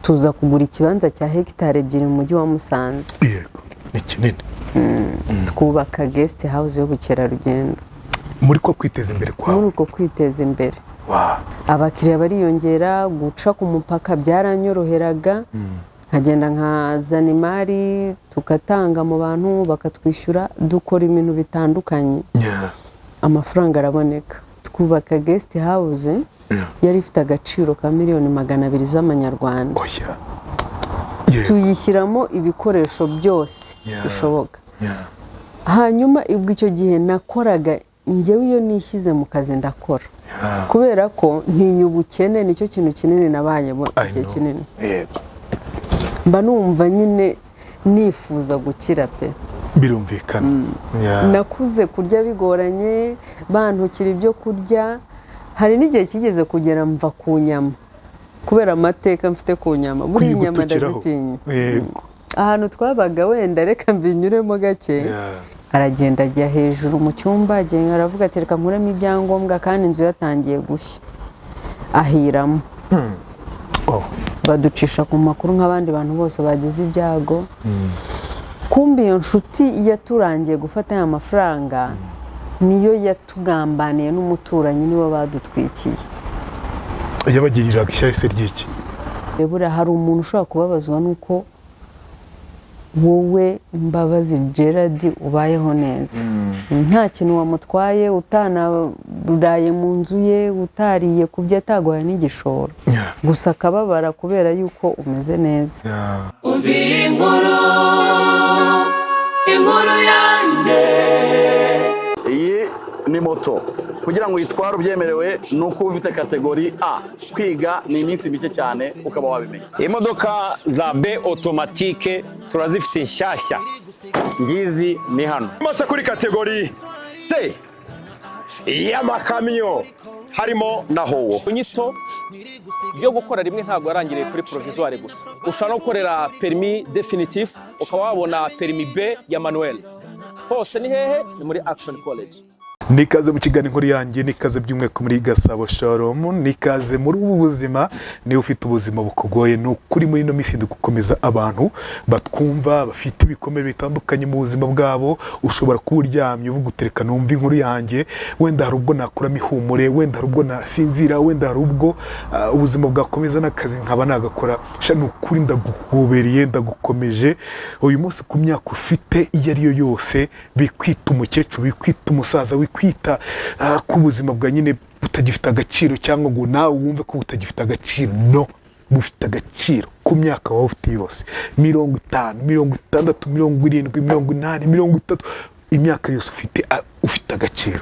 Tuza kugura ikibanza cya hegitari 2 mu mujyi wa Musanze. Yego, ni kinini. Twubaka guest house y'ubukerarugendo. Muri ko kwiteza imbere Muri kwawe. uko kwiteza imbere, abakiriya bariyongera. Guca ku mupaka byaranyoroheraga, nkagenda nkazana imari, tugatanga mu bantu, bakatwishyura, dukora ibintu bitandukanye. Amafaranga araboneka, twubaka guest house. Yari ifite agaciro ka miliyoni 200 z'amanyarwanda. Oya. Yego. Tuyishyiramo ibikoresho byose bishoboka. Hanyuma ubwo icyo gihe nakoraga, njyewe iyo nishyize mu kazi ndakora, kubera ko ntinya ubukene. Nicyo kintu kinini nabayemo I igihe know. kinini. Mba numva nyine nifuza gukira pe. Birumvikana. Nakuze kurya bigoranye, bantukira ibyo kurya. Hari n'igihe kigeze kugera mva ku nyama kubera amateka mfite ku nyama. Buriya inyama Kuyigutukiraho. ndazitinya. Ahantu twabaga, wenda reka mbinyuremo gake. Aragenda ajya hejuru mu cyumba, agenda aravuga ati: "Reka nkuremo ibyangombwa," kandi inzu yatangiye gushya, ahiramo. Baducisha ku makuru nk'abandi bantu bose bagize ibyago. Kumbi iyo nshuti yaturangiye gufata aya mafaranga niyo yatugambaniye n'umuturanyi, nibo badutwikiye. Yabagiriraga ishyari se ry'iki? Buriya hari umuntu ushobora kubabazwa n'uko wowe Mbabazi Gerard ubayeho neza, nta kintu wamutwaye, utanaraye mu nzu ye, utariye ku byo, ataguhaye n'igishoro, gusa akababara kubera yuko umeze neza. Umva iyi nkuru, inkuru yanjye. Iyi ni moto, kugira ngo uyitware ubyemerewe ni uko uba ufite catégorie A. Kwiga ni iminsi mike cyane ukaba wabimenya. Imodoka za B automatique turazifite nshyashya, ngizi ni hano. Mase kuri catégorie C y'amakamyo harimo na HOWO. Inyito yo gukora rimwe ntabwo yarangiriye kuri provisoire gusa. Ushobora no gukorera permis définitif, ukaba wabona permis B ya manuel. Hose ni hehe? Ni muri Action College. Nikaze mu kiganiro Inkuru Yanjye, nikaze by'umwihariko muri Gasabo Showroom, nikaze muri ubu buzima. Niba ufite ubuzima bukugoye, ni ukuri muri ino minsi ndi gukomeza abantu batwumva bafite ibikomere bitandukanye mu buzima bwabo. Ushobora kuba uryamye uvuga utereka numva inkuru yanjye, wenda hari ubwo nakuramo ihumure, wenda hari ubwo nasinzira, wenda hari ubwo ubuzima bwakomeza n'akazi nkaba nagakora. Sha, ni ukuri ndaguhobereye, ndagukomeje uyu munsi. Ku myaka ufite iyo ari yo yose, bikwita umukecuru, bikwita umusaza, wikwita ko ubuzima bwa nyine butagifite agaciro, cyangwa ngo nawe wumve ko butagifite agaciro. No, bufite agaciro ku myaka waba ufite yose: 50, 60, 70, 80, 30, imyaka yose ufite, ufite agaciro,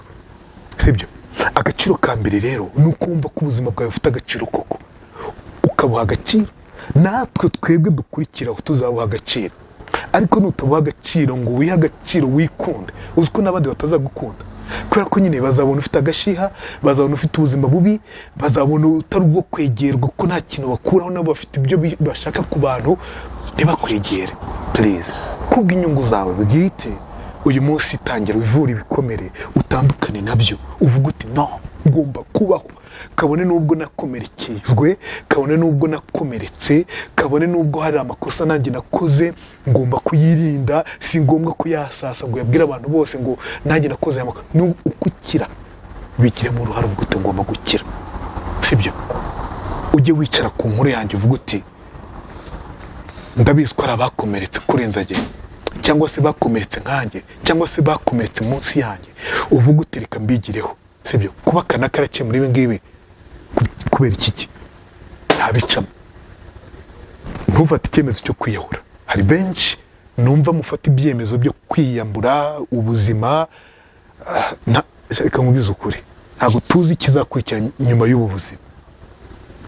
sibyo? Agaciro ka mbere rero ni uko wumva ko ubuzima bwawe bufite agaciro koko, ukabuha agaciro. Natwe twebwe dukurikiraho tuzabuha agaciro. Ariko nutabuha agaciro ngo wihe agaciro, wikunde, uzi ko n'abandi batazagukunda, kubera ko nyine bazabona ufite agashiha, bazabona ufite ubuzima bubi, bazabona utari ubwo kwegerwa, kuko nta kintu bakuraho. Nabo bafite ibyo bashaka ku bantu, ntibakwegere. Please, kubw'inyungu zawe bwite, uyu munsi tangira wivure ibikomere, utandukane nabyo, uvuga uti: "No, ngomba kubaho kabone n'ubwo nakomerekejwe, kabone n'ubwo nakomeretse, kabone n'ubwo hari amakosa nanjye nakoze, ngomba kuyirinda." Si ngombwa kuyasasa ngo uyabwire abantu bose ngo nanjye nakoze aya makosa. Ni uko ukira, bigiremo uruhare, uvuga uti: "Ngomba gukira," sibyo? Ujye wicara ku nkuru yanjye uvuga uti: "Ndabizi ko hari abakomeretse kurenza njye, cyangwa se bakomeretse nkanjye, cyangwa se bakomeretse munsi yanjye." Uvuga uti: "Reka mbigireho," sibyo? Kuba kanaka yaraciye muri ibi ngibi, kubera iki ntabicamo? Ntufate icyemezo cyo kwiyahura. Hari benshi numva mufata ibyemezo byo kwiyambura ubuzima. Reka nkubwize ukuri, ntabwo tuzi ikizakurikira nyuma y'ubu buzima.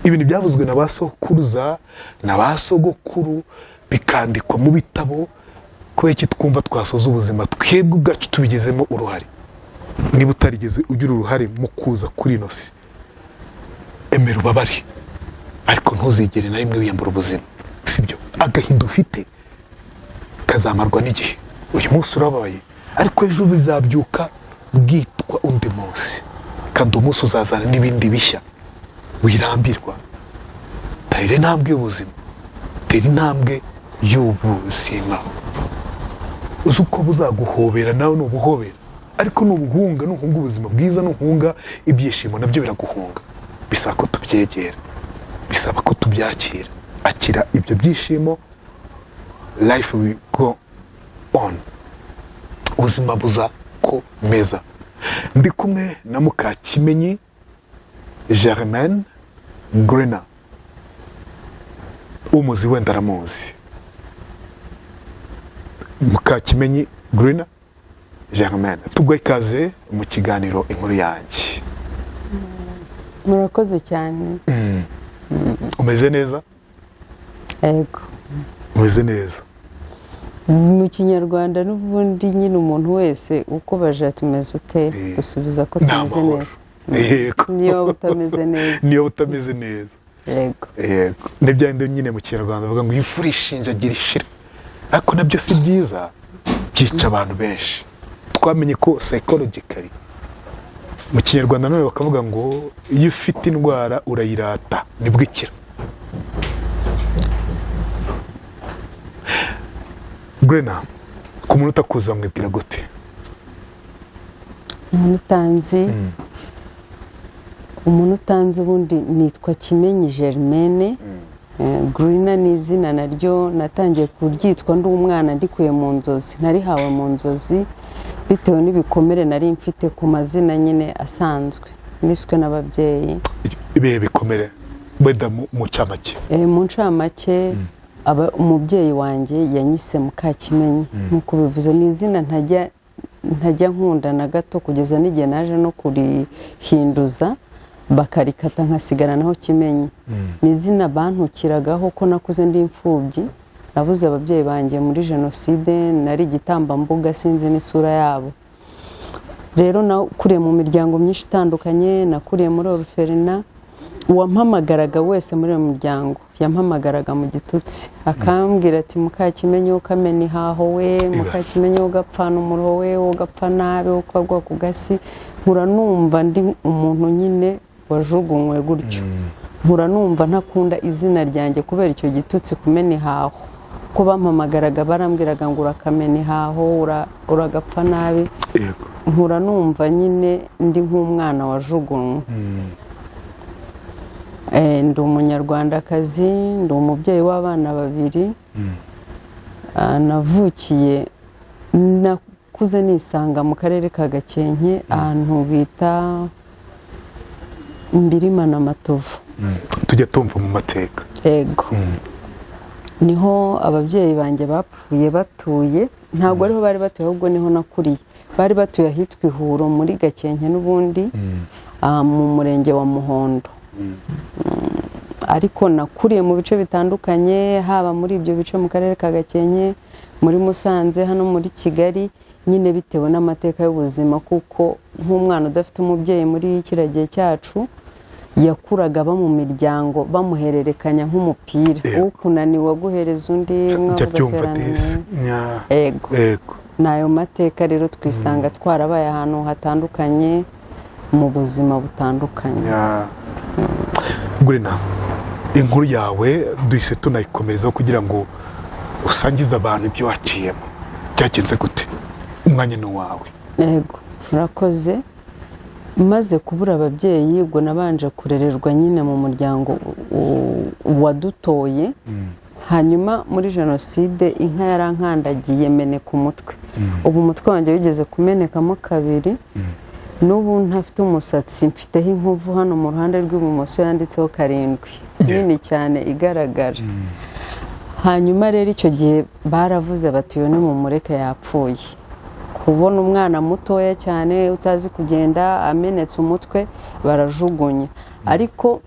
Ibintu byavuzwe na ba sokuruza na ba sogokuru, bikandikwa mu bitabo, kubera iki twumva twasoza ubuzima twebwe ubwacu tubigizemo uruhare? Niba utarigeze ugira uruhare mu kuza kuri ino si, emera ubabare, ariko ntuzigere na rimwe wiyambura ubuzima, sibyo? Agahinda ufite kazamarwa n'igihe. Uyu munsi urababaye, ariko ejo bizabyuka bwitwa undi munsi, kandi umunsi uzazana n'ibindi bishya. Wirambirwa, tayire intambwe y'ubuzima. Tera intambwe y'ubuzima, uzi uko buzaguhobera nawe nubuhobera, ariko nubuhunga, nuhunga ubuzima bwiza, nuhunga ibyishimo, nabyo biraguhunga. Bisaba ko tubyegera, bisaba ko tubyakira. Akira ibyo byishimo, life will go on, ubuzima buzakomeza. Ndi kumwe na Mukakimenyi Germaine Grena. Umuzi wenda aramuzi, Mukakimenyi Grena Germaine. Tugwe ikaze mu kiganiro Inkuru Yanjye. Murakoze cyane. Umeze neza? Yego. Umeze neza. Mu Kinyarwanda n'ubundi nyine umuntu wese ukubaje ati: "Umeze ute?" Dusubiza ko Ni tumeze amahoro. neza. Niyo waba utameze neza. Niyo utameze neza. Yego. Yego, nibyo bindi nyine mu Kinyarwanda bavuga ngo imfura ishinjagira ishira, ariko nabyo si byiza, byica abantu benshi. Twamenye ko psychologically, mu Kinyarwanda none bakavuga ngo iyo ufite indwara urayirata nibwo ikira. Grena, ku muntu utakuzi wamwibwira gute? Umuntu utanzi ubundi nitwa Kimenyi Germaine. Grina ni izina naryo natangiye kuryitwa ndi umwana, ndikuye mu nzozi, narihawe mu nzozi bitewe n'ibikomere nari mfite ku mazina nyine asanzwe niswe n'ababyeyi. Ibihe bikomere wenda mu ncamake? Mu ncamake, umubyeyi wanjye yanyise Mukakimenyi nk'uko bivuze. Ni izina ntajya nkunda na gato, kugeza n'igihe naje no kurihinduza bakarikata nkasigaranaho Kimenyi. Ni izina bantukiragaho ko nakuze ndi imfubyi, nabuze ababyeyi banjye muri jenoside, nari igitambambuga, sinzi n'isura yabo. Rero nakuriye mu miryango myinshi itandukanye, nakuriye muri orphelinat. Uwampamagaraga wese muri iyo miryango yampamagaraga mu gitutsi, akambwira ati: "Mukakimenyi ukamena ihaho we, Mukakimenyi ugapfana umuruho we, ugapfa nabi, ukagwa ku gasi." Nkura numva ndi umuntu nyine wajugunywe gutyo, nkura numva ntakunda izina ryanjye kubera icyo gitutsi, kumena ihaho, ko bampamagaraga barambwiraga ngo urakamena ihaho, uragapfa nabi. Nkura numva nyine ndi nk'umwana wajugunywe. Ndi Umunyarwandakazi, ndi umubyeyi w'abana babiri. Navukiye, nakuze nisanga mu karere ka Gakenke, ahantu bita Mbirima na Matovu. Tujya tumva mu mateka. Ego, niho ababyeyi banjye bapfuye batuye. Ntabwo ariho bari batuye, ahubwo niho nakuriye. Bari batuye ahitwa Ihuro muri Gakenke n'ubundi, mu murenge wa Muhondo. Ariko nakuriye mu bice bitandukanye, haba muri ibyo bice mu karere ka Gakenke, muri Musanze, hano muri Kigali nyine, bitewe n'amateka y'ubuzima, kuko nk'umwana udafite umubyeyi muri kiriya gihe cyacu yakuraga aba mu miryango bamuhererekanya nk'umupira. Ukunaniwe aguhereza undi. Njya Mwavuga byumva cyane. Disi. Ego. Ni ayo mateka rero, twisanga twarabaye ahantu hatandukanye mu buzima butandukanye. Grena, inkuru yawe duhise tunayikomerezaho kugira ngo usangize abantu ibyo waciyemo. Byagenze gute? Umwanya ni uwawe. Yego, murakoze. Maze kubura ababyeyi, ubwo nabanje kurererwa nyine mu muryango wadutoye. Hanyuma muri jenoside inka yarankandagiye meneka umutwe. Ubu umutwe wanjye wigeze kumenekamo kabiri. N'ubu ntafite umusatsi, mfiteho inkovu hano mu ruhande rw'ibumoso yanditseho 7, nini cyane igaragara. Hanyuma rero icyo gihe baravuze bati: "Iyo ni mumureke, yapfuye." Kubona umwana mutoya cyane utazi kugenda amenetse umutwe, barajugunya. Ariko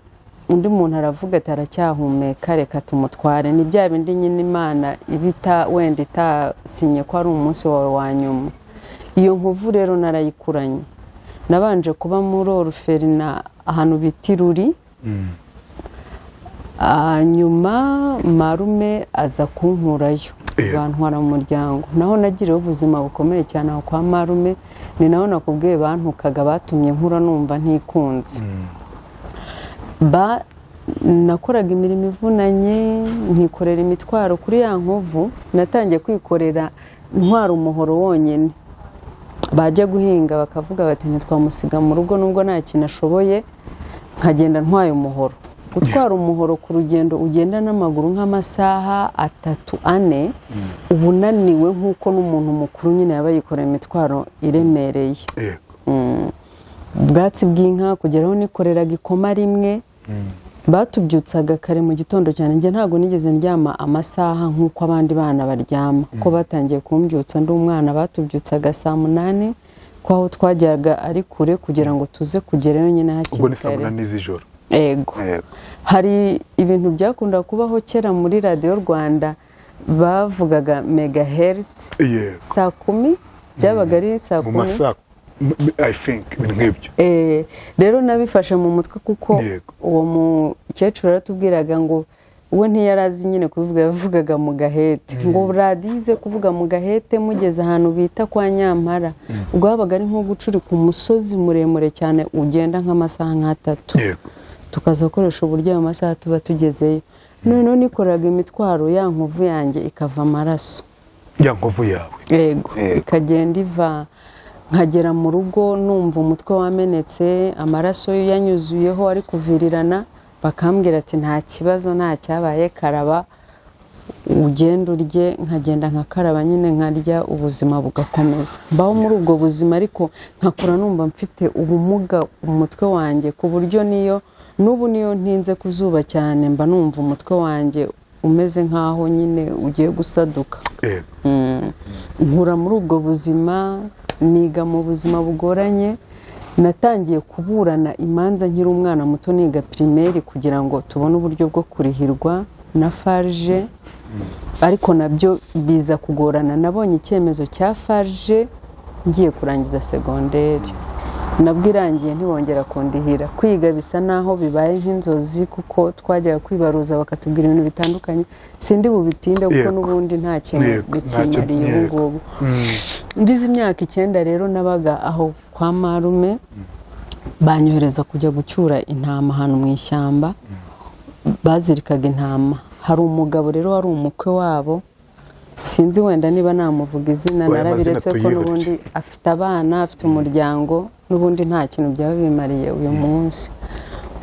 undi muntu aravuga ati: "Aracyahumeka, reka tumutware." Ni bya bindi nyine Imana iba wenda itasinye ko ari umunsi wawe wa nyuma. Iyo nkovu rero narayikuranye. Nabanje kuba muri orphelinat ahantu bita Iruri, hanyuma marume aza kunkurayo, bantwara mu muryango. Naho nagiriyeho ubuzima bukomeye cyane aho kwa marume. Ni naho nakubwiye bantukaga, batumye nkura numva ntikunze. Nakoraga imirimo ivunanye, nkikorera imitwaro kuri ya nkovu. Natangiye kwikorera ntwara umuhoro wonyine. Bajya guhinga bakavuga bati ntitwamusiga mu rugo nubwo nta kintu ashoboye, nkagenda ntwaye umuhoro. Gutwara umuhoro ku rugendo ugenda n'amaguru nk'amasaha 3, 4, uba unaniwe nk'uko n'umuntu mukuru nyine yaba yikoreye imitwaro iremereye. Ubwatsi bw'inka kugeraho nikoreraga ikoma rimwe. Batubyutsaga kare mu gitondo cyane. Njye ntabwo nigeze ndyama amasaha nk'uko abandi bana baryama, kuko batangiye kumbyutsa ndi umwana. Batubyutsaga saa 8, ko aho twajyaga ari kure, kugira ngo tuze kugerayo nyine hakiri Ubwo ni saa kare. 8 z'ijoro? Ego. Yego. Hari ibintu byakunda kubaho kera muri Radiyo Rwanda, bavugaga megahertz. Saa 10 byabaga ari saa Mu 10. masaa, I think, ibintu nk'ibyo. Rero nabifashe mu mutwe kuko uwo mukecuru yaratubwiraga ngo we ntiyarazi nyine kubivuga, yavugaga mu gahete, ngo radiyo ize kuvuga mu gahete mugeze ahantu bita kwa Nyampara. Ubwo habaga ari nko gucurika umusozi muremure cyane ugenda nk'amasaha nk'atatu, tukaza gukoresha uburyo ayo masaha tuba tugezeyo. Noneho nikoreraga imitwaro, ya nkovu yanjye ikava amaraso. Ya nkovu yawe? Yego, ikagenda iva, nkagera mu rugo numva umutwe wamenetse, amaraso yanyuzuyeho ari kuvirirana. Bakambwira ati nta kibazo, nta cyabaye, karaba ugenda urye. Nkagenda nkakaraba nyine, nkarya, ubuzima bugakomeza. Mbaho muri ubwo buzima, ariko nkakura numva mfite ubumuga umutwe wanjye, ku buryo niyo n'ubu niyo ntinze ku zuba cyane mba numva umutwe wanjye umeze nk'aho nyine ugiye gusaduka. Nkura muri ubwo buzima, niga mu buzima bugoranye. Natangiye kuburana imanza nkiri umwana muto, niga primaire, kugira ngo tubone uburyo bwo kurihirwa na FARG, ariko nabyo biza kugorana. Nabonye icyemezo cya FARG ngiye kurangiza segonderi, nabwo irangiye ntibongera kundihira. Kwiga bisa naho bibaye nk'inzozi, kuko twajyaga kwibaruza bakatubwira ibintu bitandukanye. Sindi bubitinde kuko n'ubundi nta kintu bikimariye ubu ngubu. Ngize imyaka 9 rero, nabaga aho kwa marume, banyohereza kujya gucyura intama ahantu mu ishyamba bazirikaga intama. Hari umugabo rero wari umukwe wabo, sinzi wenda niba namuvuga izina, Oya, amazina narabiretse ko tuyihorere. n'ubundi afite abana, afite umuryango, n'ubundi nta kintu byaba bimariye uyu munsi.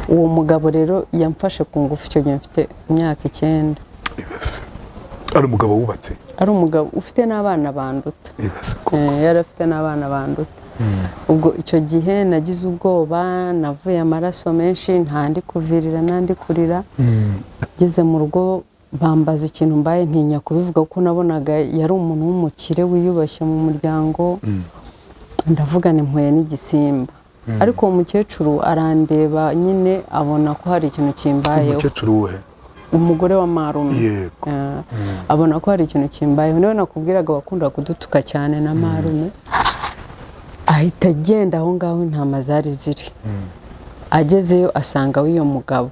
Uwo mugabo rero yamfashe ku ngufu icyo gihe mfite imyaka 9. Ibaze. Ari umugabo wubatse? Ari umugabo ufite n'abana banduta. Ibaze ko. Yari afite n'abana banduta. Ubwo icyo gihe nagize ubwoba, navuye amaraso menshi, ntandi kuvirira n'andi kurira. Ngeze mu rugo bambaza ikintu mbaye, ntinya kubivuga kuko nabonaga yari umuntu w'umukire wiyubashye mu muryango. Ndavuga ni mpuye n'igisimba. Ariko uwo mukecuru arandeba nyine abona ko hari ikintu kimbayeho. Umukecuru we? Umugore wa marume. Abona ko hari ikintu kimbayeho. Niwe nakubwiraga wakunda kudutuka cyane na marume. Ahita agenda aho ngaho intama zari ziri. Agezeyo asanga w'iyo mugabo,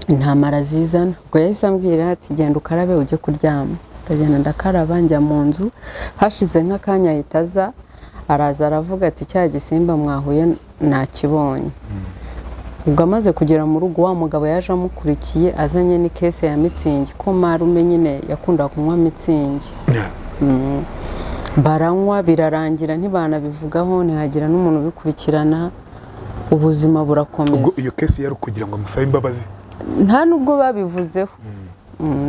intama arazizana. Ubwo yahise ambwira ati genda ukarabe ujye kuryama. Ndagenda ndakaraba, njya mu nzu. Hashize nk'akanya ahita aza, araza aravuga ati cya gisimba mwahuye nakibonye. Ubwo amaze kugera mu rugo, wa mugabo yaje amukurikiye, azanye n'ikese ya mitsingi, ko marume nyine yakundaga kunywa mitsingi. Baranywa birarangira, ntibanabivugaho, ntihagira n'umuntu ubikurikirana, ubuzima Ubwo burakomeza. iyo kesi yari ukugira ngo amusabe imbabazi? Nta nubwo babivuzeho.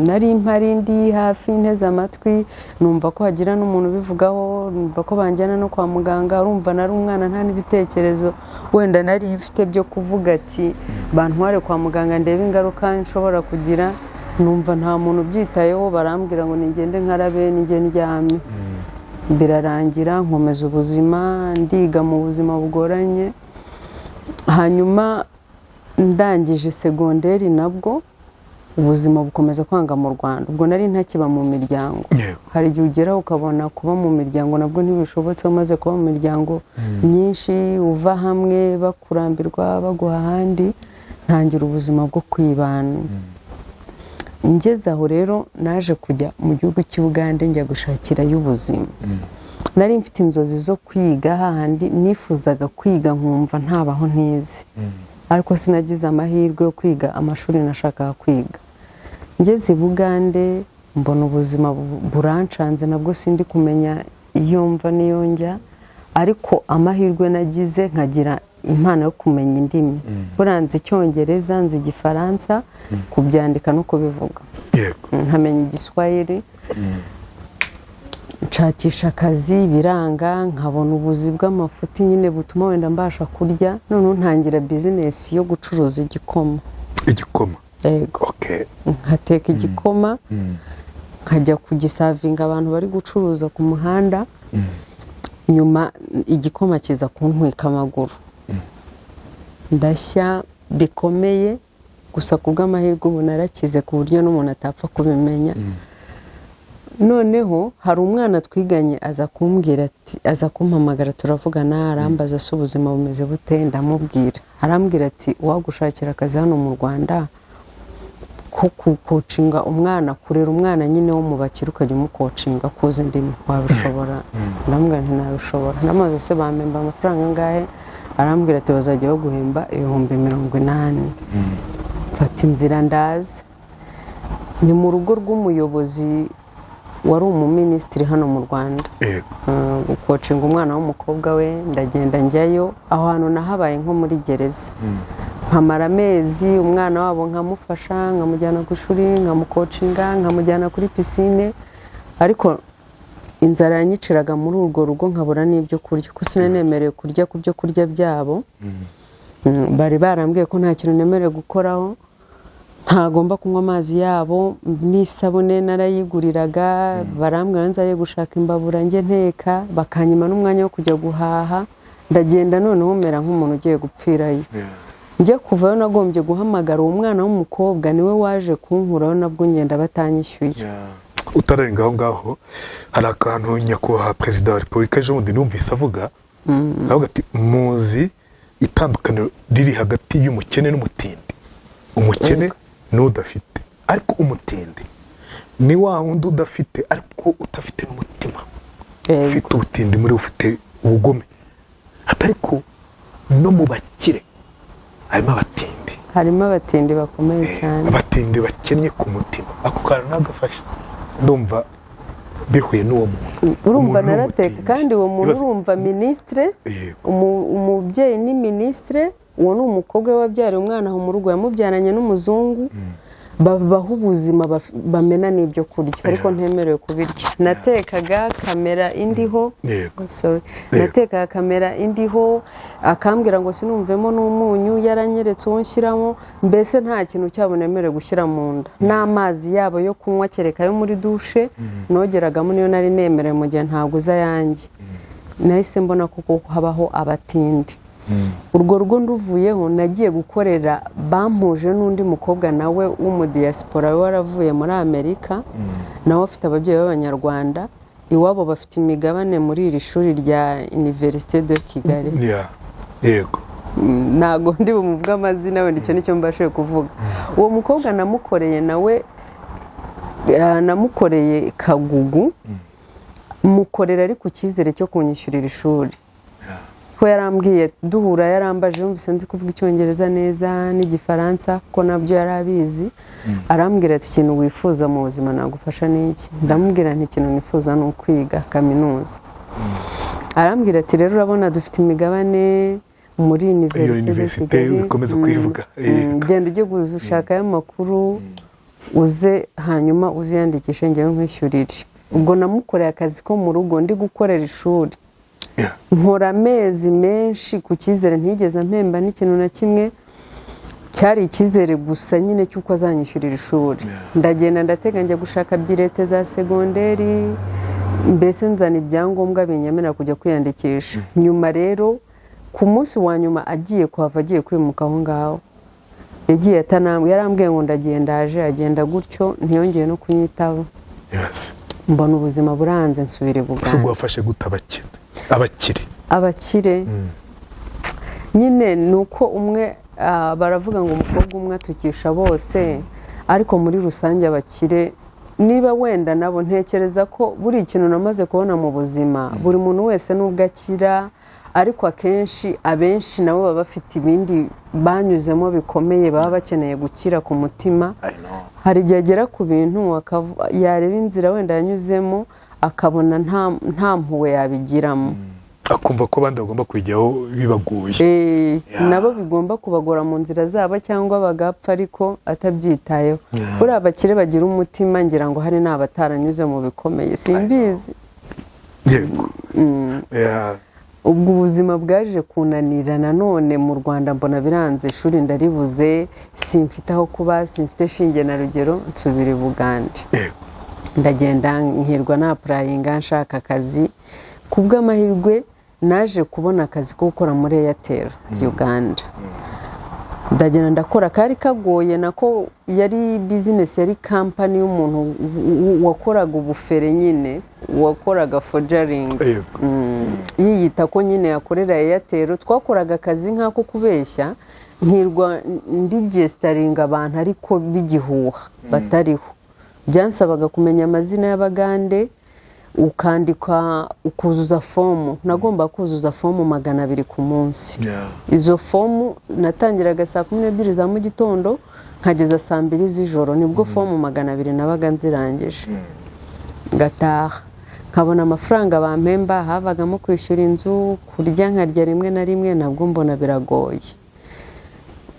Nari mpari, ndi hafi, nteze amatwi, numva ko hagira n'umuntu ubivugaho, numva ko banjyana no kwa muganga. Urumva nari umwana, nta n'ibitekerezo wenda nari mfite byo kuvuga ati bantware kwa muganga ndebe ingaruka nshobora kugira. Numva nta muntu ubyitayeho, barambwira ngo nigende nkarabe, nige ndyame. Birarangira, nkomeza ubuzima, ndiga mu buzima bugoranye. Hanyuma ndangije segonderi nabwo ubuzima bukomeza kwanga mu Rwanda. Ubwo nari ntakiba mu miryango. Hari igihe ugera ukabona kuba mu miryango nabwo ntibishobotse, umaze kuba mu miryango myinshi, uva hamwe bakurambirwa baguha ahandi. Ntangira ubuzima bwo kwibana. Ngeze aho rero naje kujya mu gihugu cy'Ubugande, njya gushakirayo ubuzima. Nari mfite inzozi zo kwiga, hahandi nifuzaga kwiga nkumva ntabaho ntize. Ariko sinagize amahirwe yo kwiga amashuri nashakaga kwiga. Ngeze i Bugande mbona ubuzima burancanze, nabwo sindi kumenya iyo mva n'iyo njya. Ariko amahirwe nagize, nkagira impano yo kumenya indimi. Buriya nzi Icyongereza, nzi Igifaransa, kubyandika no kubivuga, nkamenya Igiswahili. Nshakisha akazi biranga, nkabona ubuzi bw'amafuti nyine butuma wenda mbasha kurya. Noneho ntangira bizinesi yo gucuruza igikoma. Igikoma? Yego. Nkateka igikoma, nkajya kugisavinga abantu bari gucuruza ku muhanda. Nyuma igikoma kiza kuntwika amaguru, ndashya bikomeye. Gusa ku bw'amahirwe ubu narakize, ku buryo n'umuntu atapfa kubimenya. Noneho hari umwana twiganye aza kumbwira ati, aza kumpamagara turavugana, arambaza se ubuzima bumeze bute? Ndamubwira. Arambwira ati: "Uwagushakira akazi hano mu Rwanda ko kukocinga umwana, kurera umwana nyine wo mu bakire, ukajya umukocinga kuza indimi, wabishobora?" Ndamubwira nti: "Nabishobora." Ndamubaza se bampemba amafaranga angahe? Arambwira ati: "Bazajya baguhemba 80,000." Mfata inzira ndaza. Ni mu rugo rw'umuyobozi wari umuminisitiri hano mu Rwanda, gukocinga umwana w'umukobwa we. Ndagenda njyayo. Aho hantu nahabaye nko muri gereza, nkamara amezi. Umwana wabo nkamufasha, nkamujyana ku ishuri, nkamukocinga, nkamujyana kuri pisine. Ariko inzara yanyiciraga muri urwo rugo, nkabura n'ibyo kurya, kuko sinari nemerewe kurya ku byo kurya byabo. Bari barambwiye ko nta kintu nemerewe gukoraho, ntagomba kunywa amazi yabo, n'isabune narayiguriraga. Barambwira nzaye gushaka imbabura njye nteka, bakanyima n'umwanya wo kujya guhaha. Ndagenda noneho mera nk'umuntu ugiye gupfirayo. Njya kuvayo nagombye guhamagara uwo mwana w'umukobwa, niwe waje kunkuraho, nabwo ngenda batanyishyuye. Utararenga aho ngaho, hari akantu nyakubahwa Perezida wa Repubulika ejo bundi numvise avuga, avuga ati: "Muzi itandukaniro riri hagati y'umukene n'umutindi? Umukene n'udafite, ariko umutindi ni wa wundi udafite ariko udafite n'umutima, ufite ubutindi muri we, ufite ubugome." Atari ko no mu bakire harimo abatindi. Harimo abatindi bakomeye cyane. Abatindi bakennye ku mutima. Ako kantu nagafashe, ndumva bihuye n'uwo muntu. Urumva Umuntu ni narateka umutindi. kandi uwo muntu urumva minisitire, umubyeyi ni minisitire, uwo ni umukobwa we wabyariye umwana aho mu rugo, yamubyaranye n'umuzungu, babaho ubuzima bamena n'ibyo kurya, ariko ntemerewe kubirya. Natekaga kamera indiho. Sorry. Natekaga kamera indiho, akambwira ngo sinumvemo n'umunyu, yaranyeretse uwo nshyiramo. Mbese nta kintu cyabo nemerewe gushyira mu nda, n'amazi yabo yo kunywa kereka ayo muri dushe nogeragamo, niyo nari nemerewe mu gihe ntaguze ayanjye. Nahise mbona ko habaho abatindi. Urwo rugo nduvuyeho, nagiye gukorera, bampuje n'undi mukobwa nawe w'umudiyasipora we waravuye muri Amerika, nawe afite ababyeyi b'Abanyarwanda, iwabo bafite imigabane muri iri shuri rya Université de Kigali. Yeah. Yego. Ntago ndi bumuvuge amazina, wenda icyo nicyo mbashije kuvuga. Uwo mukobwa namukoreye nawe, namukoreye kagugu, mukorera ariko icyizere cyo kunyishyurira ishuri, ko yarambwiye duhura, yarambaje, yumvise nzi kuvuga Icyongereza neza n'Igifaransa, ko nabyo yari abizi. Arambwira ati: "Ikintu wifuza mu buzima nagufasha ni iki?" Ndamubwira nti: "Ikintu nifuza ni ukwiga kaminuza." Arambwira ati: "Rero urabona dufite imigabane muri Iyo Université de université Kigali." ukomeza kuyivuga. "Genda ujye gushakayo amakuru, uze hanyuma uziyandikishe, njyewe nkwishyurire." Ubwo namukoreye akazi ko mu rugo ndi gukorera ishuri. Nkora amezi menshi ku cyizere, ntigeze ampemba n'ikintu na kimwe. Cyari icyizere gusa nyine cy'uko azanyishyurira ishuri. Ndagenda, ndatega, njya gushaka bulletin za segonderi, mbese nzana ibyangombwa binyemerera kujya kwiyandikisha. Nyuma rero ku munsi wa nyuma agiye kuhava, agiye kwimuka aho ngaho, yagiye atanambwe. Yarambwiye ngo ndagiye, ndaje, agenda gutyo, ntiyongeye no kunyitaba. Mbona ubuzima buranze, nsubira i Ese ubwo Bugande. wafashe gute abakene, abakire? Abakire nyine ni uko umwe, baravuga ngo umukobwa umwe atukisha bose. Ariko muri rusange abakire, niba wenda nabo, ntekereza ko buri kintu namaze kubona mu buzima, buri muntu wese nubwo akira Ariko akenshi abenshi nabo baba bafite ibindi banyuzemo bikomeye, baba bakeneye gukira ku mutima. I know. Hari igihe agera ku bintu yareba inzira wenda yanyuzemo, akabona nta mpuhwe yabigiramo. Akumva ko abandi bagomba kwijyaho bibagoye. Nabo bigomba kubagora mu nzira zabo cyangwa bagapfa, ariko atabyitayeho. Buriya abakire bagira umutima, ngira ngo hari n'abataranyuze mu bikomeye, simbizi. Yego. Yeah. Ubwo ubuzima bwaje kunanira nanone mu Rwanda, mbona biranze, ishuri ndaribuze, simfite aho kuba, simfite shinge na rugero, nsubira i Bugande. Ndagenda nkirwa na-applyinga nshaka akazi. Ku bw'amahirwe naje kubona akazi ko gukora muri Airtel Uganda. Ndagenda ndakora, kari kagoye nako, yari bizinesi, yari kampani y'umuntu wakoraga ubufere nyine, wakoraga forgering. Yiyita ko nyine yakorera Airtel. Twakoraga akazi nk'ako kubeshya, nkirwa ndiregisteringa abantu ariko b'igihuha batariho. Byansabaga kumenya amazina y'Abagande, ukandika, ukuzuza fomu. Nagomba kuzuza fomu 200 ku munsi. Izo fomu natangiraga saa 12 za mu gitondo nkageza saa 2 z'ijoro, nibwo fomu 200 nabaga nzirangije, ngataha nkabona amafaranga bampemba. Havagamo kwishyura inzu, kurya nkarya rimwe na rimwe, nabwo mbona biragoye,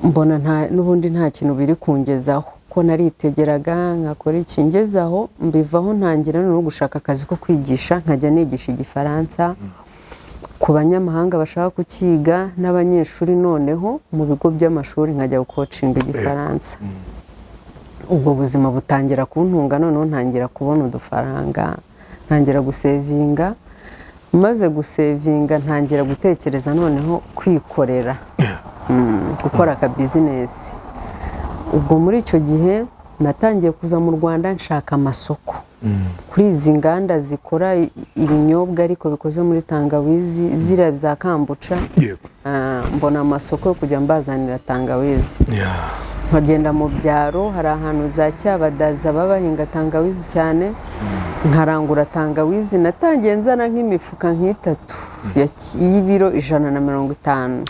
mbona n'ubundi nta kintu biri kungezaho, ko naritegeraga nkakora iki. Ngezaho mbivaho, ntangira no gushaka akazi ko kwigisha, nkajya nigisha Igifaransa ku banyamahanga bashaka kukiga n'abanyeshuri, noneho mu bigo by'amashuri nkajya gucoachinga Igifaransa. Ubwo buzima butangira kuntunga, noneho ntangira kubona udufaranga, ntangira gusavinga. Maze gusavinga, ntangira gutekereza noneho kwikorera, gukora aka bizinesi. Ubwo muri icyo gihe natangiye kuza mu Rwanda nshaka amasoko kuri izi nganda zikora ibinyobwa ariko bikoze muri tangawizi, biriya bya kombucha. Mbona amasoko yo kujya mbazanira tangawizi, nkagenda mu byaro, hari ahantu za Cyabadaza baba bahinga tangawizi cyane, nkarangura tangawizi. Natangiye nzana nk'imifuka nk'itatu y'ibiro 150,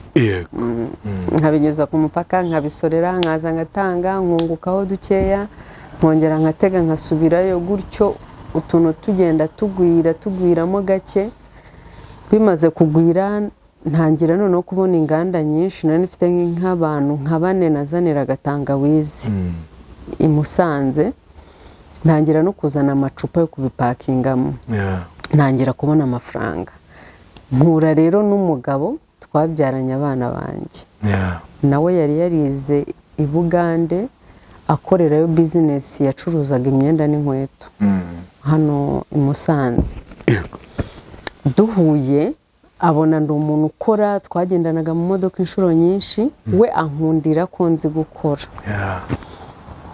nkabinyuza ku mupaka, nkabisorera, nkaza ngatanga, nkungukaho dukeya, nkongera nkatega nkasubirayo gutyo, utuntu tugenda tugwira, tugwiramo gake. Bimaze kugwira, ntangira noneho kubona inganda nyinshi. Nari mfite nk'abantu nka bane nazaniraga tangawizi i Musanze, ntangira no kuzana amacupa yo kubipakingamo, ntangira kubona amafaranga. Mpura rero n'umugabo twabyaranye abana banjye, nawe yari yarize i Bugande, akorerayo bizinesi, yacuruzaga imyenda n'inkweto hano i Musanze. Duhuye abona ndi umuntu ukora, twagendanaga mu modoka inshuro nyinshi, we ankundira ko nzi gukora.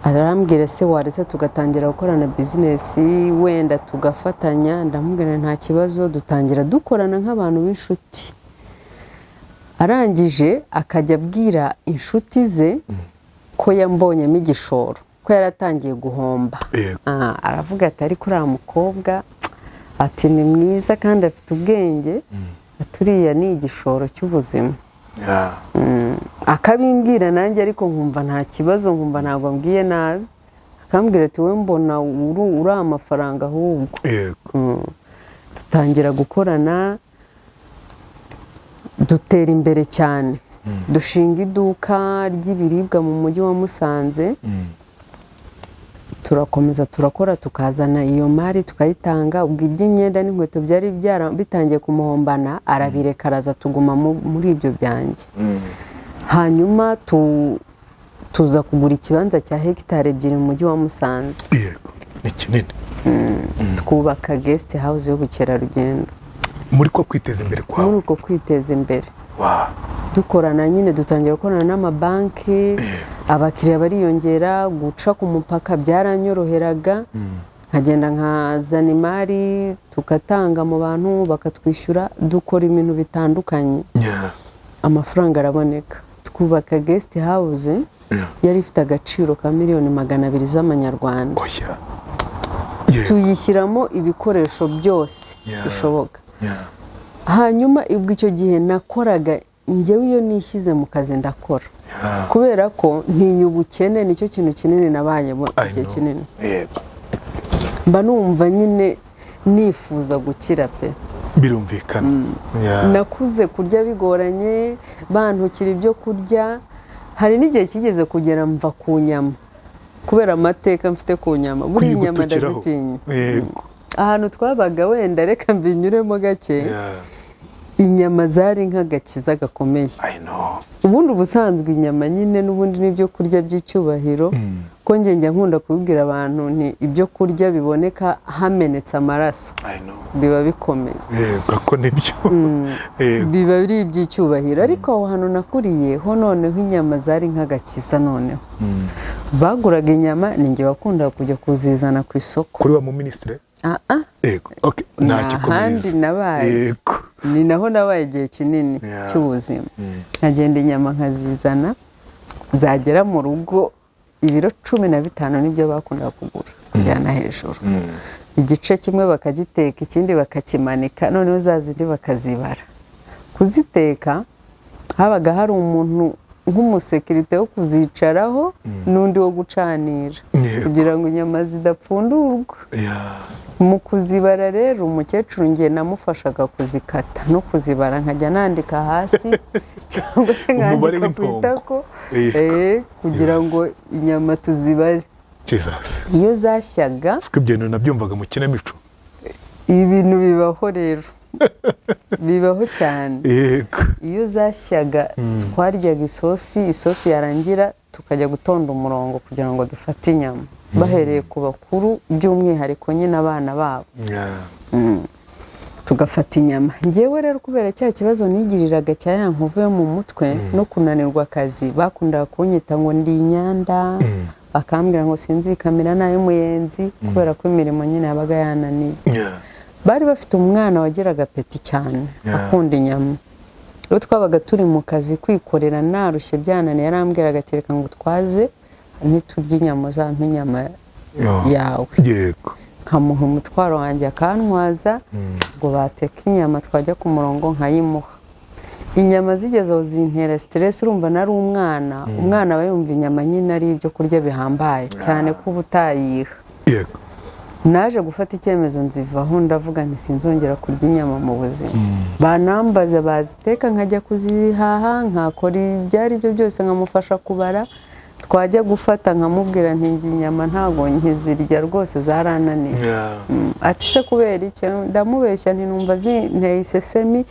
Arambwira: "Se waretse tugatangira gukorana bizinesi, wenda tugafatanya?" Ndamubwira: "Nta kibazo." Dutangira dukorana nk'abantu b'inshuti. Arangije akajya abwira inshuti ze ko yambonyemo igishoro, ko yaratangiye guhomba. Aravuga ati: "Ariko uriya mukobwa," ati, "ni mwiza kandi afite ubwenge," ati, "uriya ni igishoro cy'ubuzima." Akabimbwira nanjye ariko nkumva nta kibazo, nkumva ntabwo ambwiye nabi. Akambwira ati: "We mbona uri amafaranga ahubwo." Dutangira gukorana, dutera imbere cyane, dushinga iduka ry'ibiribwa mu mujyi wa Musanze. Turakomeza turakora, tukazana iyo mari tukayitanga. Ubwo iby'imyenda n'inkweto byari bitangiye kumuhombana, arabireka, araza tuguma muri ibyo byanjye. Hanyuma tuza kugura ikibanza cya hegitari 2 mu mujyi wa Musanze. Yego, ni kinini. Twubaka guest house y'ubukerarugendo. Muri ko kwiteza imbere kwawe. Muri uko kwiteza imbere, dukorana nyine, dutangira gukorana n'amabanki, abakiriya bariyongera, guca ku mupaka byaranyoroheraga, nkagenda nkazana imari, tugatanga mu bantu bakatwishyura, dukora ibintu bitandukanye, amafaranga araboneka, twubaka guest house. Yari ifite agaciro ka miliyoni 200 z'amanyarwanda. Oya. Tuyishyiramo ibikoresho byose bishoboka. Hanyuma ubwo icyo gihe nakoraga, njyewe iyo nishyize mu kazi ndakora, kubera ko ntinya ubukene, nicyo kintu kinini nabayemo I igihe know. kinini. Mba numva nyine nifuza gukira pe. Birumvikana. Yeah. Nakuze kurya bigoranye, bantukira ibyo kurya. Hari n'igihe kigeze kugera mva ku nyama kubera amateka mfite ku nyama. Buriya inyama Kuyigutukiraho. ndazitinya. Ahantu twabaga, wenda reka mbinyuremo gake, inyama zari nk'agakiza gakomeye. I know. Ubundi ubusanzwe inyama nyine n'ubundi n'ibyo kurya by'icyubahiro, ko njye njya nkunda kubibwira abantu nti ibyo kurya biboneka hamenetse amaraso I know. biba bikomeye. Yego, ko nibyo. Yego. Biba biri iby'icyubahiro. Ariko aho hantu nakuriye ho noneho inyama zari nk'agakiza. Noneho baguraga inyama, ni njye wakundaga kujya kuzizana ku isoko. Kuri wa mu minisitiri? Ah ah. Yego. Okay. Ni Ntacyo. ahandi Komereza. nabaye. Ni naho nabaye igihe kinini cy'ubuzima. Nkagenda inyama nkazizana, zagera mu rugo ibiro 15 nibyo bakundaga kugura kujyana hejuru. Igice kimwe bakagiteka, ikindi bakakimanika, noneho za zindi bakazibara. Kuziteka habaga hari umuntu nk'umusekirite wo kuzicaraho n'undi wo gucanira kugira ngo inyama zidapfundurwa. Mu kuzibara rero, umukecuru ngiye namufashaga kuzikata no kuzibara, nkajya nandika hasi cyangwa se Umubare nkandika ku w'impongo. itako, kugira ngo inyama tuzibare. Jesus. Iyo zashyaga, Siko ibyo bintu nabyumvaga mu kinamico. Ibi bintu bibaho rero, bibaho cyane. Iyo zashyaga twaryaga isosi, isosi yarangira tukajya gutonda umurongo kugira ngo dufate inyama, bahereye ku bakuru, by'umwihariko nyine abana babo. Tugafata inyama. Ngewe rero kubera cya kibazo nigiriraga cya ya nkovu yo mu mutwe no kunanirwa akazi, bakundaga kunyita ngo ndi inyanda, bakambwira ngo sinzikamira n'ay'umuyenzi, kubera ko imirimo nyine yabaga yananiye. Bari bafite umwana wagiraga appétit cyane, akunda inyama. Iyo twabaga turi mu kazi kwikorera, narushye byananiye, yarambwiraga ati: "Reka ngo twaze niturya inyama uzampa inyama yawe." Nkamuha umutwaro wanjye akantwaza, ngo bateka inyama twajya ku murongo nkayimuha. Inyama zigeze aho zintera stress. Urumva nari umwana, umwana aba yumva inyama nyine ari ibyo kurya bihambaye cyane ko uba utayiha. Naje gufata icyemezo nzivaho, ndavuga nti sinzongera kurya inyama mu buzima. Banambaza baziteka nkajya kuzihaha, nkakora ibyo ari byo byose, nkamufasha kubara, twajya gufata nkamubwira nti njye inyama ntabwo nkizirya rwose, zarananiye. Ati: "Se kubera iki?" Ndamubeshya nti numva zinteye isesemi.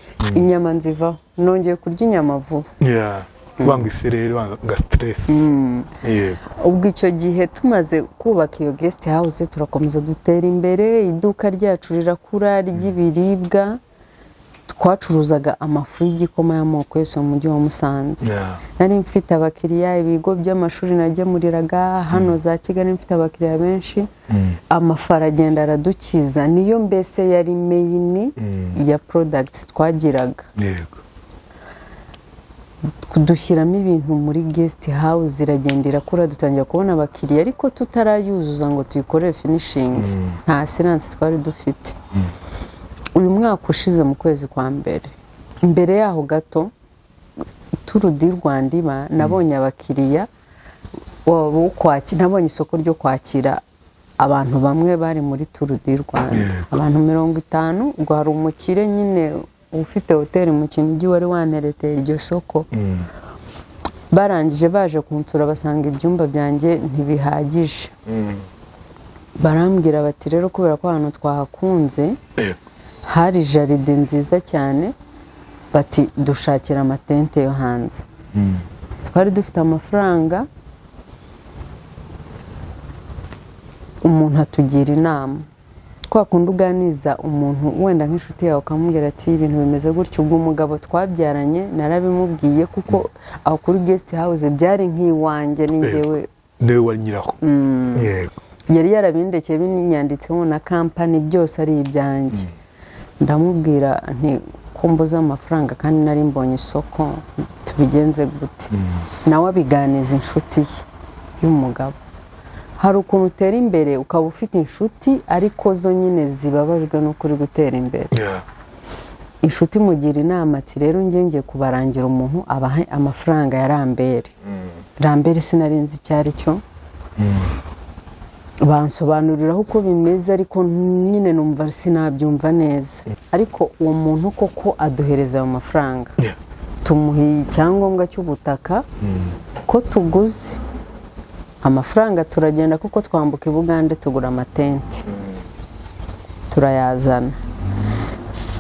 Inyama nzivaho, nongeye kurya inyama vuba. Yeah. Wanga isereri, wanga stress. Yego. Ubwo icyo gihe tumaze kubaka iyo guest house, turakomeza dutera imbere, iduka ryacu rirakura ry'ibiribwa. Twacuruzaga amafu y'igikoma y'amoko yose mu mujyi wa Musanze. Nari mfite abakiriya, ibigo by'amashuri nagemuriraga hano za Kigali, mfite abakiriya benshi. Amafu aragenda aradukiza, niyo mbese yari main ya products twagiraga. Dushyiramo ibintu muri guest house, iragenda irakura, dutangira kubona abakiriya, ariko tutarayuzuza ngo tuyikorere finishing, nta assurance twari dufite. Uyu mwaka ushize mu kwezi kwa mbere, mbere yaho gato Tour du Rwanda iba, nabonye abakiriya nabonye isoko ryo kwakira abantu bamwe bari muri Tour du Rwanda, abantu 50. Ubwo hari umukire nyine ufite hoteli mu Kinigi wari wantereteye iryo soko. Barangije baje kunsura, basanga ibyumba byanjye ntibihagije. Barambwira bati: "Rero kubera ko ahantu twahakunze hari jardin nziza cyane," bati "dushakira amatente yo hanze." Twari dufite amafaranga, umuntu atugira inama, kwa kundi uganiza umuntu wenda nk'inshuti yawe ukamubwira ati ibintu bimeze gutyo. Ubwo umugabo twabyaranye narabimubwiye, kuko aho kuri guest house byari nk'iwanjye, ni njyewe. Niwe wa nyiraho. Yego. Yari yarabindekeye binyanditseho na kampani, byose ari ibyanjye. Ndamubwira nti ko mbuze amafaranga kandi nari mbonye isoko, tubigenze gute? Nawe abiganiza inshuti ye y'umugabo. Hari ukuntu utera imbere ukaba ufite inshuti, ariko zo nyine zibabajwe n'uko uri gutera imbere. Inshuti imugira inama ati: "Rero njye kubarangira umuntu abahe amafaranga ya Rambert." Rambert sinari nzi icyo ari cyo. Bansobanuriraho uko bimeze, ariko nyine numva sinabyumva neza. Ariko uwo muntu koko aduhereza ayo mafaranga, tumuha icyangombwa cy'ubutaka ko tuguze. Amafaranga turagenda kuko twambuka i Bugande, tugura amatenti, turayazana.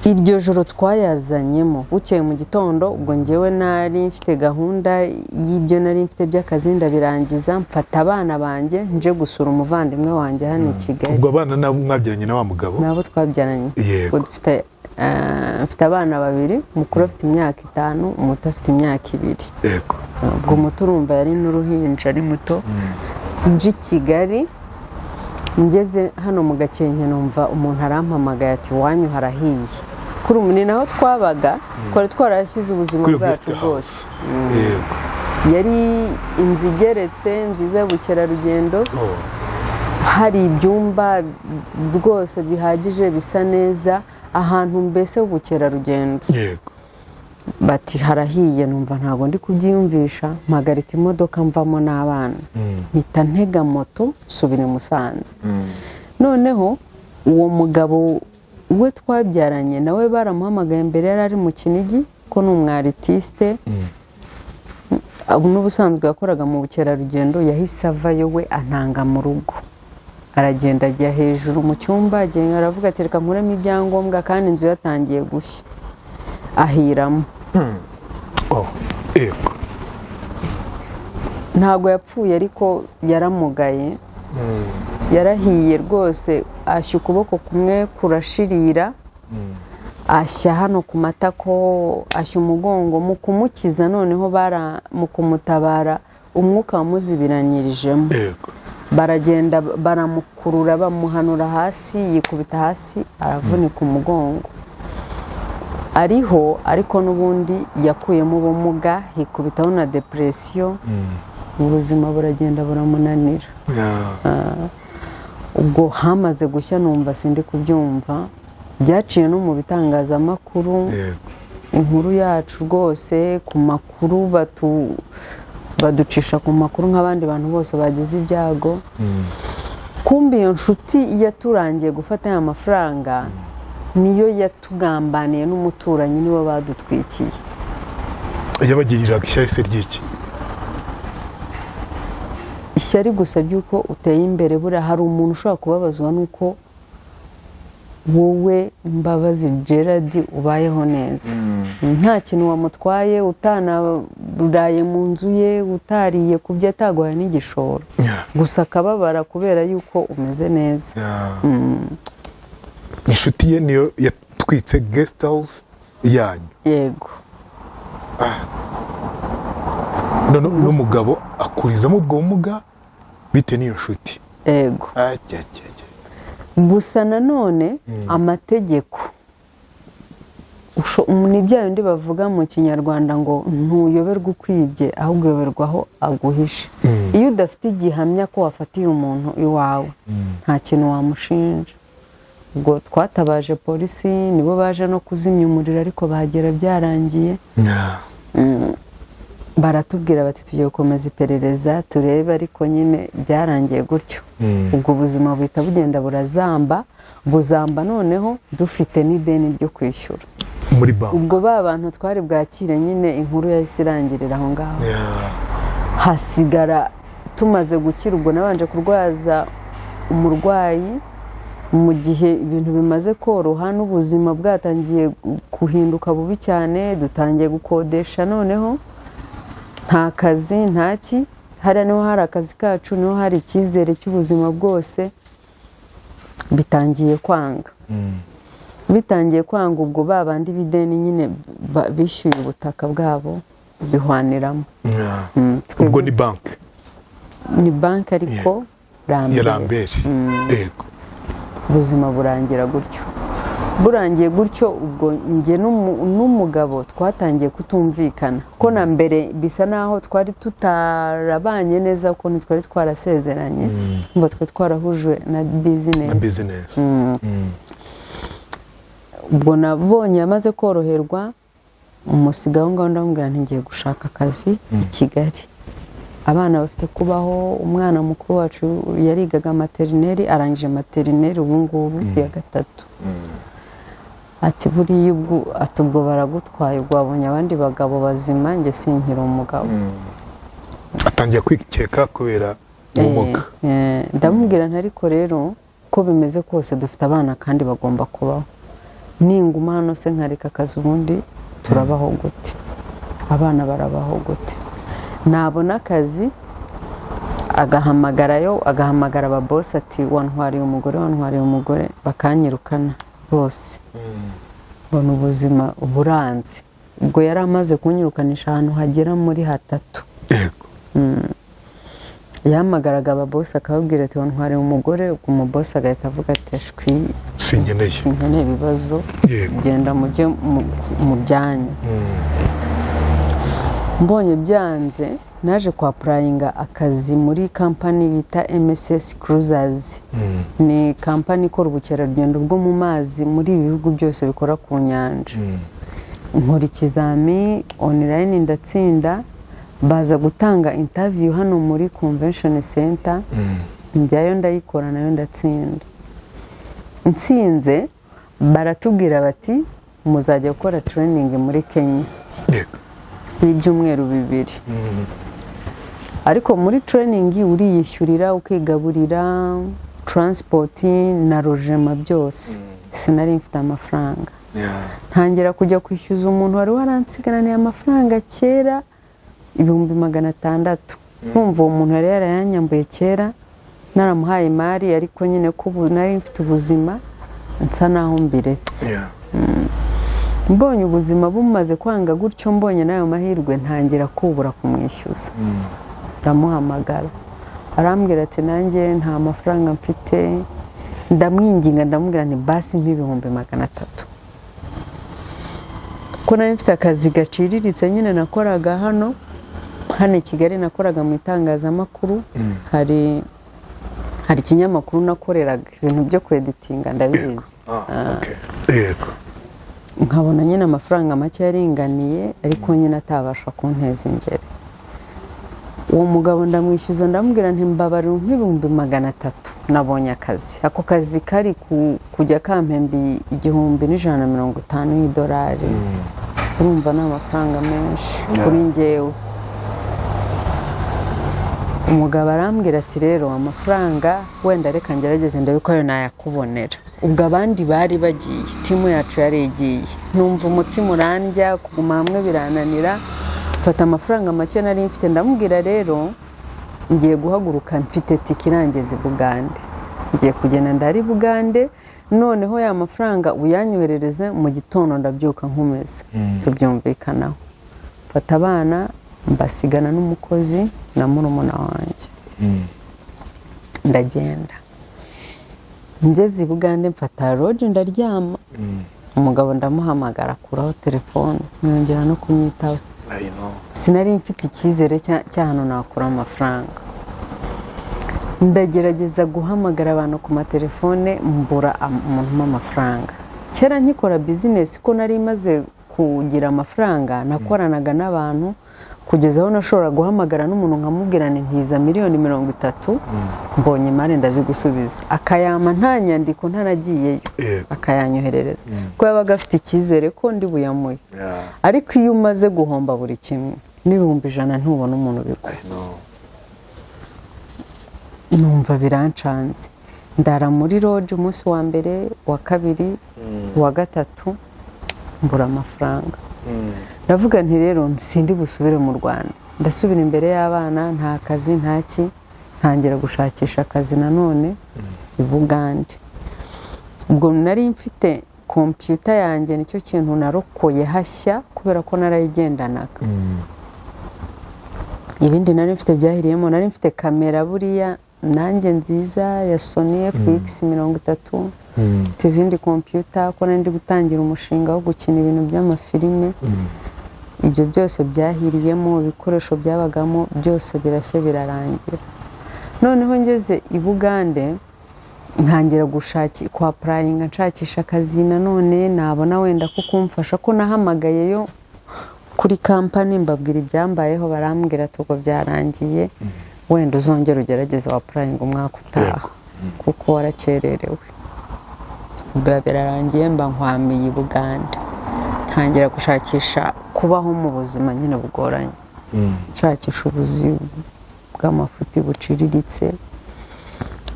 Iryo joro twayazanyemo, bukeye mu gitondo ubwo ngewe nari mfite gahunda y'ibyo nari mfite by'akazi, ndabirangiza, mfata abana banjye nje gusura umuvandimwe wanjye hano i Kigali. Ubwo abana nabo mwabyaranye na wa mugabo? Nabo twabyaranye. Yego. Ubwo dufite mfite abana babiri, umukuru afite imyaka 5, umuto afite imyaka 2. Ubwo umuto urumva yari n'uruhinja, ari muto. Nje i Kigali, ngeze hano mu Gakenke, numva umuntu arampamagaye ati: "Iwanyu harahiye." Kuri ubu ni naho twabaga, twari twarashyize ubuzima Kuri iyo bwacu guest bwose. house. Yego. Yari inzu igeretse nziza y'ubukerarugendo, hari ibyumba rwose bihagije, bisa neza, ahantu mbese h'ubukerarugendo. Bati: "Harahiye." Numva ntabwo ndi kubyiyumvisha, mpagarika imodoka, mvamo n'abana, mpita ntega moto nsubira i Musanze. Noneho uwo mugabo we twabyaranye nawe baramuhamagaye, mbere yari ari mu Kinigi, ko ni umwaritiste n'ubusanzwe yakoraga mu bukerarugendo. Yahise avayo we antanga mu rugo, aragenda ajya hejuru mu cyumba, agenda aravuga ati: "Reka nkuremo ibyangombwa," kandi inzu yatangiye gushya, ahiramo. Oh. Yego. Ntabwo yapfuye, ariko yaramugaye, yarahiye rwose, ashya ukuboko kumwe kurashirira, ashya hano ku matako, ashya umugongo. Mu kumukiza noneho bara mu kumutabara, umwuka wamuzibiranyirijemo. Baragenda baramukurura, bamuhanura hasi, yikubita hasi aravunika umugongo. Ariho, ariko n'ubundi yakuyemo ubumuga, hikubitaho na depression, ubuzima buragenda buramunanira. Ubwo hamaze gushya, numva sindi kubyumva, byaciye no mu bitangazamakuru, inkuru yacu rwose ku makuru, baducisha ku makuru nk'abandi bantu bose bagize ibyago. Kumbe iyo nshuti yaturangiye gufata aya mafaranga niyo yatugambaniye n'umuturanyi, nibo badutwikiye. Yabagiriraga ishyari se ry'iki? Ishyari gusa by'uko uteye imbere. Buriya hari umuntu ushobora kubabazwa n'uko wowe Mbabazi Gerard ubayeho neza, nta kintu wamutwaye, utanaraye mu nzu ye, utariye ku byo, ataguhaye n'igishoro, gusa akababara kubera yuko umeze neza. Inshuti ye niyo yatwitse guest house yanyu? Yego. None n'umugabo akurizamo ubwo bumuga bitewe n'iyo nshuti? Yego. Ajya, ajya, ajya. Gusa nanone amategeko ni bya bindi bavuga mu Kinyarwanda ngo ntuyoberwa ukwibye, ahubwo uyoberwa aho aguhishe. Iyo udafite igihamya ko wafatiye umuntu iwawe, nta kintu wamushinja. Ubwo twatabaje polisi, nibo baje no kuzimya umuriro, ariko bahagera byarangiye. Baratubwira bati: "Tugiye gukomeza iperereza turebe," ariko nyine byarangiye gutyo. Ubwo buzima buhita bugenda burazamba, buzamba, noneho dufite n'ideni ryo kwishyura muri banki. Ubwo ba bantu twari bwakire nyine, inkuru yahise irangirira aho ngaho. Hasigara tumaze gukira, ubwo nabanje kurwaza umurwayi. Mu gihe ibintu bimaze koroha n'ubuzima bwatangiye guhinduka bubi cyane, dutangiye gukodesha, noneho nta kazi, nta ki. Hariya niho hari akazi kacu, niho hari icyizere cy'ubuzima bwose. Bitangiye kwanga, bitangiye kwanga, ubwo ba bandi b'ideni nyine bishyuye ubutaka bwabo, bihwaniramo. Ubwo ni banki? Ni banki, ariko ya Rambert. Rambert, yego. Ubuzima burangira gutyo. Burangiye gutyo, ubwo njye n'umugabo twatangiye kutumvikana, ko na mbere bisa naho twari tutarabanye neza, ko ntitwari twarasezeranye, ngo twari twarahujwe na na bizinesi. Bizinesi. Ubwo nabonye amaze koroherwa, umusiga aho ngaho, ndamubwira nti ngiye gushaka akazi i Kigali, abana bafite kubaho. Umwana mukuru wacu yarigaga maternelle, arangije maternelle ubu ngubu ya gatatu. Ati buriya ubwo, ati ubwo baragutwaye, ubwo wabonye abandi bagabo bazima, njye sinkiri umugabo. Atangiye kwikeka kubera ubumuga. Ndamubwira nti ariko rero uko bimeze kose dufite abana kandi bagomba kubaho. Ninguma hano se nkareka akazi, ubundi turabaho gute? Abana barabaho gute? Nabona akazi agahamagarayo, agahamagara ababosi ati wantwariye umugore, wantwariye umugore, bakanyirukana bose. Mbona ubuzima buranze. Ubwo yari amaze kunyirukanisha ahantu hagera muri hatatu. Yahamagaraga ababosi akababwira ati wantwariye umugore. Ubwo umubosi agahita avuga ati ashwi, Sinkeneye. sinkeneye ibibazo, genda mujye mu byanyu. Mbonye byanze, naje kwa applyinga akazi muri kampani bita MSC Cruises. Ni kampani ikora ubukerarugendo bwo mu mazi muri ibi bihugu byose bikora ku nyanja. Nkora ikizami online ndatsinda, baza gutanga interview hano muri convention center, njyayo ndayikora nayo ndatsinda. Nsinze baratubwira bati muzajya gukora training muri Kenya y'ibyumweru 2. Ariko muri training uriyishyurira, ukigaburira, transport na logement byose. Sinari mfite amafaranga. Ntangira kujya kwishyuza umuntu wari waransigaraniye amafaranga kera, 600,000. Urumva uwo muntu yari yarayanyambuye kera, naramuhaye imari, ariko nyine ko ubu nari mfite ubuzima nsa naho mbiretse. Mbonye ubuzima bumaze kwanga gutyo, mbonye n'ayo mahirwe, ntangira kubura kumwishyuza. Ndamuhamagara, arambwira ati nanjye nta mafaranga mfite. Ndamwinginga, ndamubwira nti basi nk'300,000, ko nari mfite akazi gaciriritse nyine nakoraga hano i Kigali, nakoraga mu itangazamakuru. Hari ikinyamakuru nakoreraga ibintu byo kweditinga, ndabizi. Nkabona nyine amafaranga make yaringaniye, ariko nyine atabasha kunteza imbere. Uwo mugabo ndamwishyuza, ndamubwira nti mbabarira nk'300,000, nabonye akazi. Ako kazi kari kujya kampemba 1,150 y'idolari. Urumva ni amafaranga menshi kuri njyewe. Umugabo arambwira ati rero amafaranga wenda reka ngerageze ndebe ko ayo nayakubonera. Ubwo abandi bari bagiye, team yacu yari igiye. Numva umutima urandya, kuguma hamwe birananira. Mfata amafaranga make nari mfite, ndamubwira rero ngiye guhaguruka, mfite tike irangeza i Bugande, ngiye kugenda ndari Bugande, noneho ya mafaranga uyanyoherereze mu gitondo, ndabyuka nkomeze. Tubyumvikanaho, mfata abana mbasigana n'umukozi na murumuna wanjye, ndagenda. Ngeze i Bugande mfata lodge ndaryama. Umugabo ndamuhamagara, akuraho telefone, ntiyongera no kunyitaho. I know. Sinari mfite icyizere cy'ahantu nakura amafaranga. Ndagerageza guhamagara abantu ku matelefone, mbura umuntu umpa amafaranga. Kera nkikora bizinesi, ko nari maze kugira amafaranga, nakoranaga n'abantu kugeza aho nashobora guhamagara n'umuntu nkamubwira nti ntiza 30 miliyoni, mbonye imari ndazigusubiza, akayampa nta nyandiko, ntanagiyeyo, akayanyoherereza, ko yabaga afite icyizere ko ndi buyamuhe. Ariko iyo umaze guhomba buri kimwe, n'100,000 ntubona umuntu ubiguha. I know. Numva birancanze, ndara muri lodge umunsi wa mbere, wa kabiri, uwa gatatu, mbura amafaranga. Ndavuga nti rero sindi busubire mu Rwanda, ndasubira imbere y'abana nta kazi, nta ki. Ntangira gushakisha akazi nanone i Bugande. Ubwo nari mfite kompiyuta yanjye, nicyo kintu narokoye hashya kubera ko narayigendanaga. Ibindi nari mfite byahiriyemo. Nari mfite kamera buriya nanjye nziza ya Sony FX 30, mfite izindi kompiyuta ko nari ndi gutangira umushinga wo gukina ibintu by'amafilime. Ibyo byose byahiriyemo, ibikoresho byabagamo byose birashya birarangira. Noneho ngeze i Bugande Ntangira gushaki kwa applyinga, nshakisha akazi nanone nabona wenda ko kumfasha, ko nahamagayeyo kuri kampani mbabwira ibyambayeho, barambwira ati ubwo byarangiye, wenda uzongera ugerageze wa applyinga umwaka utaha kuko warakererewe. Biba birarangiye, mba nkwamiye i Bugande, ntangira gushakisha kubaho mu buzima nyine bugoranye, nshakisha ubuzima bw'amafuti buciriritse.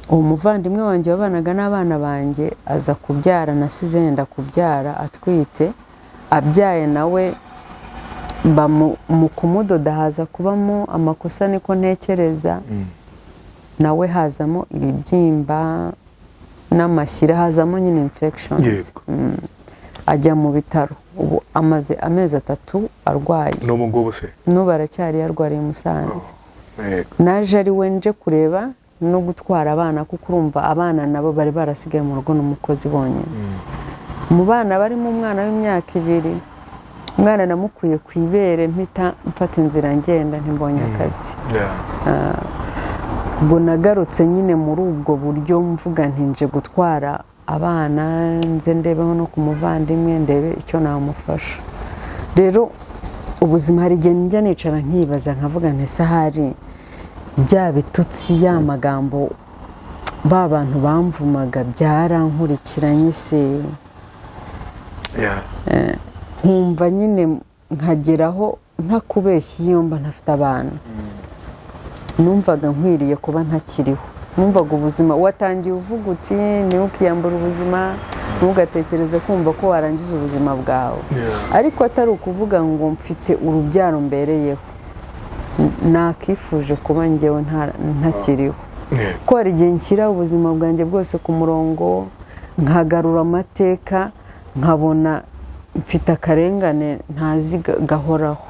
Uwo muvandimwe wanjye wabanaga n'abana banjye aza kubyara, nasize yenda kubyara atwite, abyaye nawe mu kumudoda haza kubamo amakosa niko ntekereza, nawe hazamo ibibyimba n'amashyira, hazamo nyine infections. Ajya mu bitaro, ubu amaze amezi 3 arwaye. N'ubu ngubu se? N'ubu aracyari, yarwariye i Musanze. Naje ari we nje kureba no gutwara abana, kuko urumva abana nabo bari barasigaye mu rugo n'umukozi bonyine. Mu bana barimo umwana w'imyaka 2, umwana namukuye ku ibere mpita mfata inzira ngenda ntimbonye akazi. Ubwo nagarutse nyine muri ubwo buryo, mvuga nti nje gutwara abana nze ndebeho no ku muvandimwe, ndebe icyo namufasha. Rero ubuzima hari igihe njya nicara nkibaza nkavuga nti ese ahari bya bitutsi, ya magambo ba bantu bamvumaga byarankurikiranye se? Nkumva nyine nkageraho ntakubeshya, iyo mba ntafite abana numvaga nkwiriye kuba ntakiriho. Numvaga ubuzima watangiye uvuga uti ntukiyambure ubuzima, ntugatekereze kumva ko warangiza ubuzima bwawe, ariko atari ukuvuga ngo mfite urubyaro mbereyeho, nakifuje kuba njyewe ntakiriho. Ko hari igihe nshyira ubuzima bwanjye bwose ku murongo, nkagarura amateka, nkabona mfite akarengane ntazi gahoraho.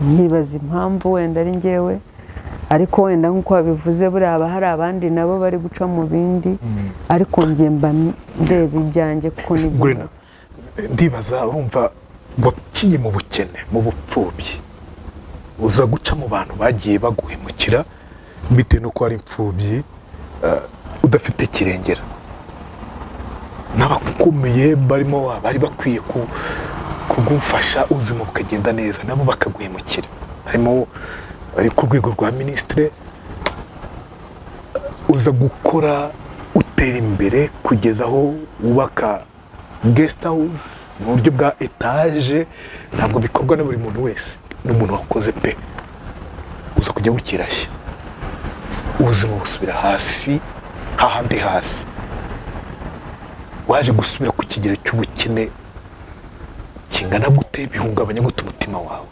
Nkibaza impamvu wenda ari njyewe, ariko wenda nk'uko babivuze buriya haba hari abandi nabo bari guca mu bindi, ariko njye mba ndeba ibyanjye kuko nibyo Grena, mbaza. Ndibaza, urumva waciye mu bukene, mu bupfubyi, uza guca mu bantu bagiye baguhemukira bitewe n'uko wari imfubyi, udafite kirengera, n'abakomeye barimo bari bakwiye kugufasha ubuzima bukagenda neza, nabo bakaguhemukira, harimo bari ku rwego rwa minisitire. Uza gukora utera imbere kugeza aho wubaka guest house mu buryo bwa etaje, ntabwo bikorwa na buri muntu wese, ni umuntu wakoze pe. Uza kujya gukirashya, ubuzima busubira hasi hahandi hasi, waje gusubira ku kigero cy'ubukene kingana gute? Bihungabanya gute umutima wawe?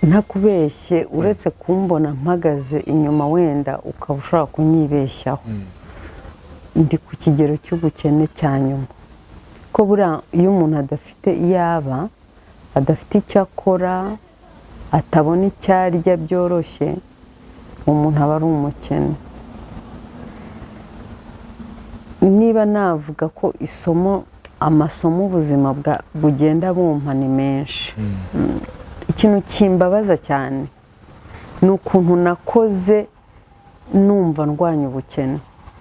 Ntakubeshye, uretse kumbona mpagaze inyuma wenda ukaba ushobora kunyibeshyaho, ndi ku kigero cy'ubukene cya nyuma, ko buriya iyo umuntu adafite iyaba adafite icyo akora, atabona icyo arya byoroshye, umuntu aba ari umukene. Niba navuga ko isomo, amasomo ubuzima bugenda bumpa ni menshi. Ikintu kimbabaza cyane ni ukuntu nakoze numva ndwanya ubukene,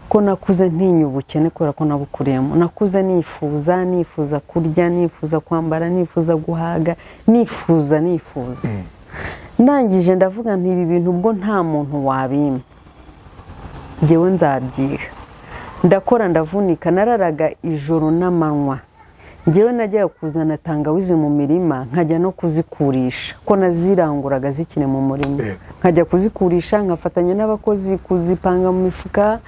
ko nakuze ntinya ubukene kubera ko nabukuriyemo. Nakuze nifuza, nifuza kurya, nifuza kwambara, nifuza guhaga, nifuza nifuza. Ndangije ndavuga nti ibi bintu ubwo nta muntu wabimpa, njyewe nzabyiha. Ndakora, ndavunika, nararaga ijoro n'amanywa. Njyewe najyaga kuzana tangawizi mu mirima, nkajya no kuzikurisha, ko naziranguraga zikiri mu murima, nkajya kuzikurisha, nkafatanya n'abakozi kuzipanga mu mifuka,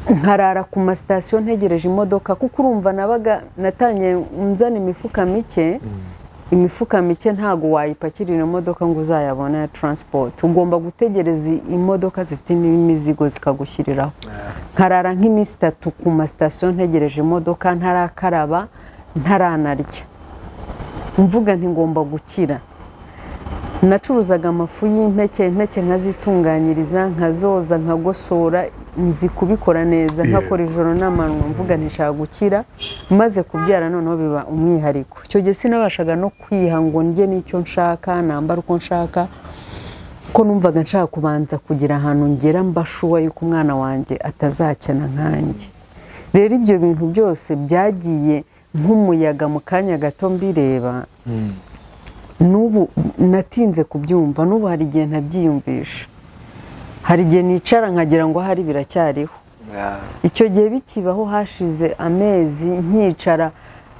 nkarara ku masitasiyo ntegereje imodoka, kuko urumva nabaga natangiye nzana imifuka mike. Imifuka mike ntago wayipakirira imodoka ngo uzayabone ya transport, ugomba gutegereza imodoka zifite imizigo zikagushyiriraho. Nkarara nk'iminsi 3 ku masitasiyo ntegereje imodoka, ntarakaraba, ntaranarya, mvuga nti ngomba gukira. Nacuruzaga amafu y'impeke, impeke nkazitunganyiriza, nkazoza, nkagosora, nzi kubikora neza, nkakora ijoro n'amanywa, mvuga nti nshaka gukira. Maze kubyara noneho biba umwihariko. Icyo gihe sinabashaga no kwiha ngo ndye n'icyo nshaka, nambara uko nshaka. Ko numvaga nshaka kubanza kugira ahantu ngera mba sure yuko umwana wanjye atazakena nkanjye. Rero ibyo bintu byose byagiye nk'umuyaga mu kanya gato mbireba. N'ubu natinze kubyumva, n'ubu hari igihe ntabyiyumvisha, hari igihe nicara nkagira ngo ahari biracyariho. Icyo gihe bikibaho, hashize amezi nkicara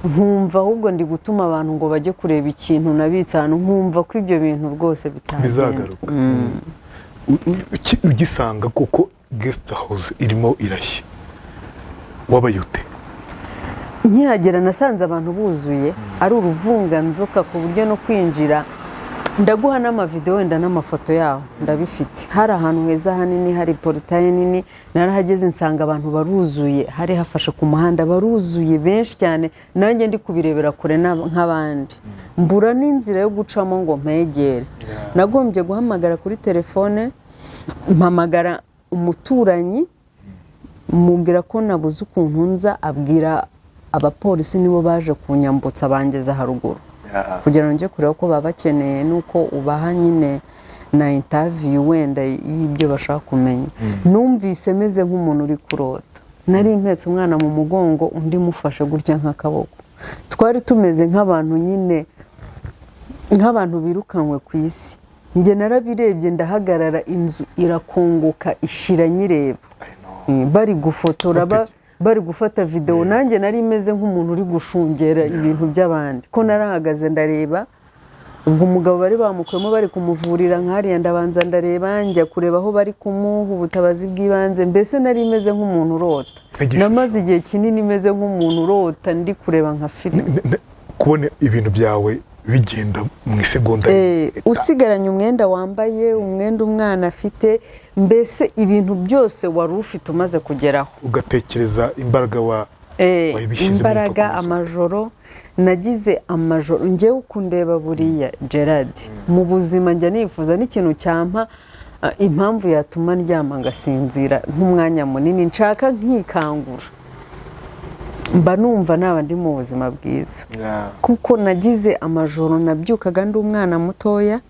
nkumva ahubwo ndi gutuma abantu ngo bajye kureba ikintu nabitse ahantu, nkumva ko ibyo bintu rwose bitagenda. Bizagaruka. Ugisanga kuko guest house irimo irashya, wabaye ute? Nkihagera nasanze abantu buzuye, ari uruvunganzoka, ku buryo no kwinjira, ndaguha n'amavidewo wenda n'amafoto yaho ndabifite. Hari ahantu heza hanini, hari portail nini. Narahageze nsanga abantu baruzuye, hari hafashe ku muhanda, baruzuye benshi cyane. Nanjye ndi kubirebera kure nk'abandi, mbura n'inzira yo gucamo ngo mpegere. Nagombye guhamagara kuri telefone, mpamagara umuturanyi, mubwira ko nabuze ukuntu nza, abwira abapolisi, nibo baje kunyambutsa bangeza haruguru kugira ngo njye kureba ko baba bakeneye nuko ubaha nyine na interview wenda y'ibyo bashaka kumenya. Numvise meze nk'umuntu uri kurota. Nari mpetse umwana mu mugongo, undi mufashe gutya nk'akaboko. Twari tumeze nk'abantu nyine, nk'abantu birukanwe ku isi. Njye narabirebye, ndahagarara, inzu irakongoka ishira nyireba. Bari gufotora, bari gufata videwo, nanjye nari meze nk'umuntu uri gushungera ibintu by'abandi, ko narahagaze ndareba. Ubwo umugabo bari bamukuyemo, bari kumuvurira nk'hariya, ndabanza ndareba, njya kureba aho bari kumuha ubutabazi bw'ibanze. Mbese nari meze nk'umuntu urota. Nk'igishusho. Namaze igihe kinini meze nk'umuntu urota, ndi kureba nka filime. Kubona ibintu byawe bigenda mu isegonda rimwe. Usigaranye umwenda wambaye, umwenda umwana afite, mbese ibintu byose wari ufite umaze kugeraho. Ugatekereza imbaraga wa wabishyizemo. Imbaraga, upfa kumesa. Amajoro nagize, amajoro njyewe ukundeba buriya Gerard, mu buzima njya nifuza n'ikintu cyampa impamvu yatuma ndyama ngasinzira nk'umwanya munini, nshaka nkikangura, mba numva naba ndi mu buzima bwiza, kuko nagize amajoro nabyukaga ndi umwana mutoya.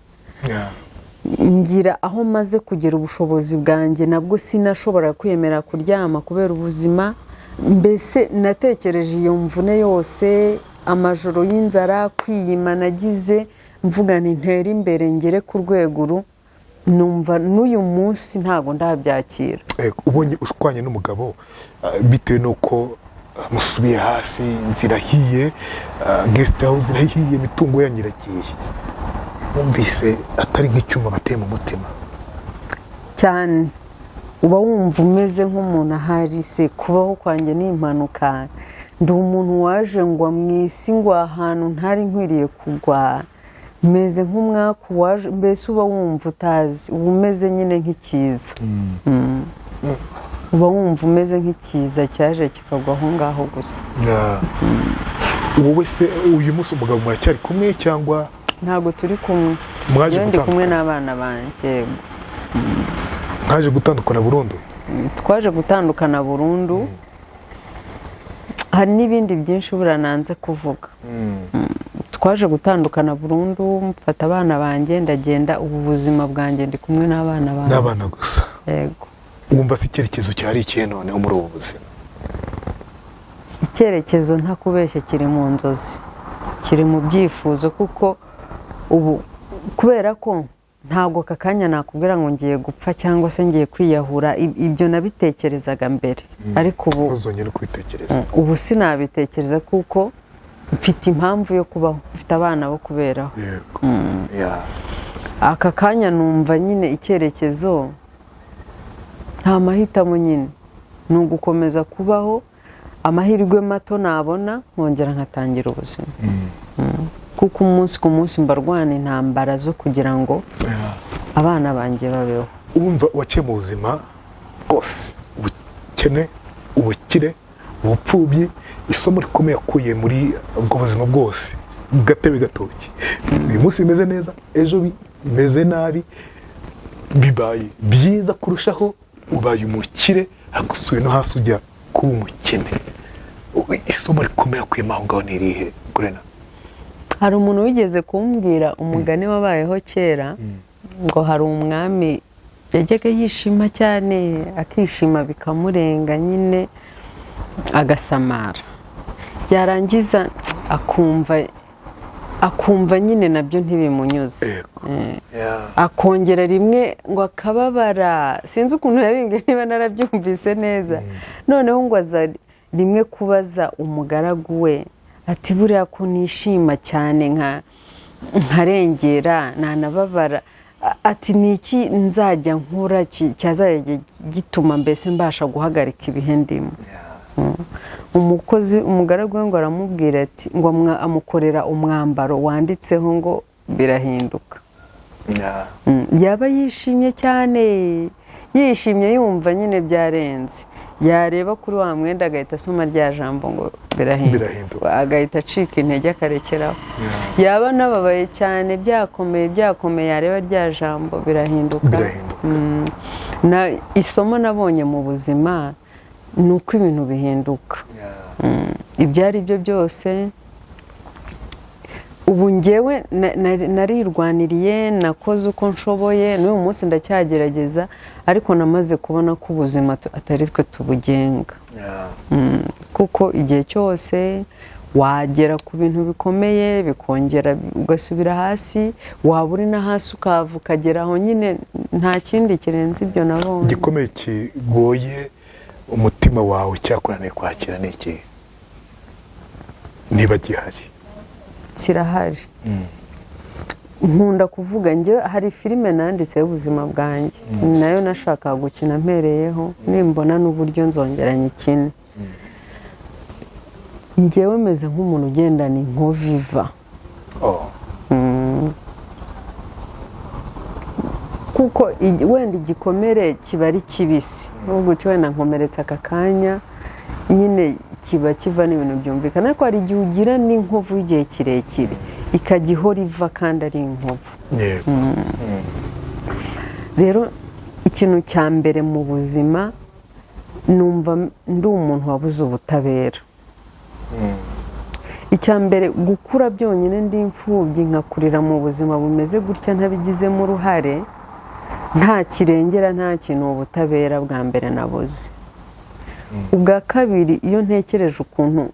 Ngira aho maze kugera ubushobozi bwanjye, nabwo sinashobora kwiyemera kuryama kubera ubuzima. Mbese natekereje iyo mvune yose, amajoro y'inzara, kwiyima nagize, mvuga nti ntere imbere ngere ku rwego uru. Numva n'uyu munsi ntabwo ndabyakira. Ubonye ushwanye n'umugabo bitewe n'uko musubiye hasi, inzira irahiye, guest house irahiye, imitungo yanyu iragiye, wumvise atari nk'icyuma bateye mu mutima? Cyane. Uba wumva umeze nk'umuntu ahari se kubaho kwanjye ni impanuka, ndi umuntu waje ngwa mu isi, ngwa ahantu ntari nkwiriye kugwa, meze nk'umwaku waje. Mbese uba wumva utazi, uba umeze nyine nk'ikiza. Uba wumva umeze nk'ikiza cyaje kikagwa aho ngaho gusa. Wowe se uyu munsi umugabo muracyari kumwe cyangwa? Ntabwo turi kumwe. Mwaje Njyewe ndi kumwe gutandukana? n'abana banjye, yego. Mwaje gutandukana burundu? Twaje gutandukana burundu. Hari n'ibindi byinshi buriya nanze kuvuga. Twaje gutandukana burundu, mfata abana banjye ndagenda. Ubu buzima bwanjye ndi kumwe n'abana banjye. N'abana gusa? Yego. Wumva se icyerekezo cyari ikihe noneho muri ubu buzima? Icyerekezo, ntakubeshye, kiri mu nzozi, kiri mu byifuzo, kuko ubu kubera ko ntabwo aka kanya nakubwira ngo ngiye gupfa cyangwa se ngiye kwiyahura. Ibyo nabitekerezaga mbere, ariko ubu Ntuzongere no kubitekereza. Ubu sinabitekereza, kuko mfite impamvu yo kubaho, mfite abana bo kuberaho. Yego. Yeah. Aka kanya numva nyine icyerekezo nta mahitamo nyine, ni ugukomeza kubaho, amahirwe mato nabona nkongera nkatangira ubuzima. Kuko umunsi ku munsi mbarwana intambara zo kugira ngo abana banjye babeho. Wumva waciye mu buzima bwose, ubukene, ubukire, ubupfubyi, isomo rikomeye akuye muri ubwo buzima bwose, gatebe gatoki, uyu munsi bimeze neza, ejo bimeze nabi, bibaye byiza kurushaho, ubaye umukire, hagusuye no hasi ujya kuba umukene, isomo rikomeye akuyemo aho ngaho ni irihe, Gurena? Hari umuntu wigeze kumbwira umugani wabayeho kera. Ngo hari umwami yajyaga yishima cyane, akishima bikamurenga nyine, agasamara, yarangiza akumva nyine nabyo ntibimunyuze. Akongera rimwe ngo akababara, sinzi ukuntu yabimbwiye niba narabyumvise neza. Noneho ngo aza rimwe kubaza umugaragu we ati buriya ko nishima cyane nkarengera nanababara, ati ni iki nzajya nkora cyazajya gituma mbese mbasha guhagarika ibihe ndimo. Umukozi umugaragu we ngo aramubwira ati ngo amukorera umwambaro wanditseho ngo birahinduka. Yaba yishimye cyane, yishimye yumva nyine byarenze, yareba kuri wa mwenda agahita asoma rya jambo ngo birahinduka, agahita acika intege akarekeraho. Yaba nababaye cyane byakomeye yareba rya jambo birahinduka. Na isomo nabonye mu buzima ni uko ibintu bihinduka. Ibyo ari byo byose ubu njyewe narirwaniriye, nakoze uko nshoboye, n'uyu munsi ndacyagerageza, ariko namaze kubona ko ubuzima atari twe tubugenga. Kuko igihe cyose wagera ku bintu bikomeye bikongera ugasubira hasi, waba uri na hasi ukava ukagera aho nyine, nta kindi kirenze ibyo nabonye. Igikomeye kigoye umutima wawe cyakunaniye kwakira ni iki niba gihari? Kirahari. Nkunda kuvuga njye hari filime nanditse y'ubuzima bwanjye, nayo nashakaga gukina mpereyeho, nimbona n'uburyo nzongera nyikine. Njyewe meze nk'umuntu ugendana inkovu iva. Kuko wenda igikomere kiba ari kibisi, nubwo uti wenda nkomeretse aka kanya nyine kiba kiva n'ibintu byumvikana, ariko hari igihe ugira n'inkovu y'igihe kirekire ikajya ihora iva kandi ari inkovu. Rero ikintu cya mbere mu buzima numva ndi umuntu wabuze ubutabera. Icya mbere gukura byonyine ndi imfubyi nkakurira mu buzima bumeze gutya ntabigizemo uruhare, nta kirengera, nta kintu, ubutabera bwa mbere nabuze. Ubwa kabiri iyo ntekereje ukuntu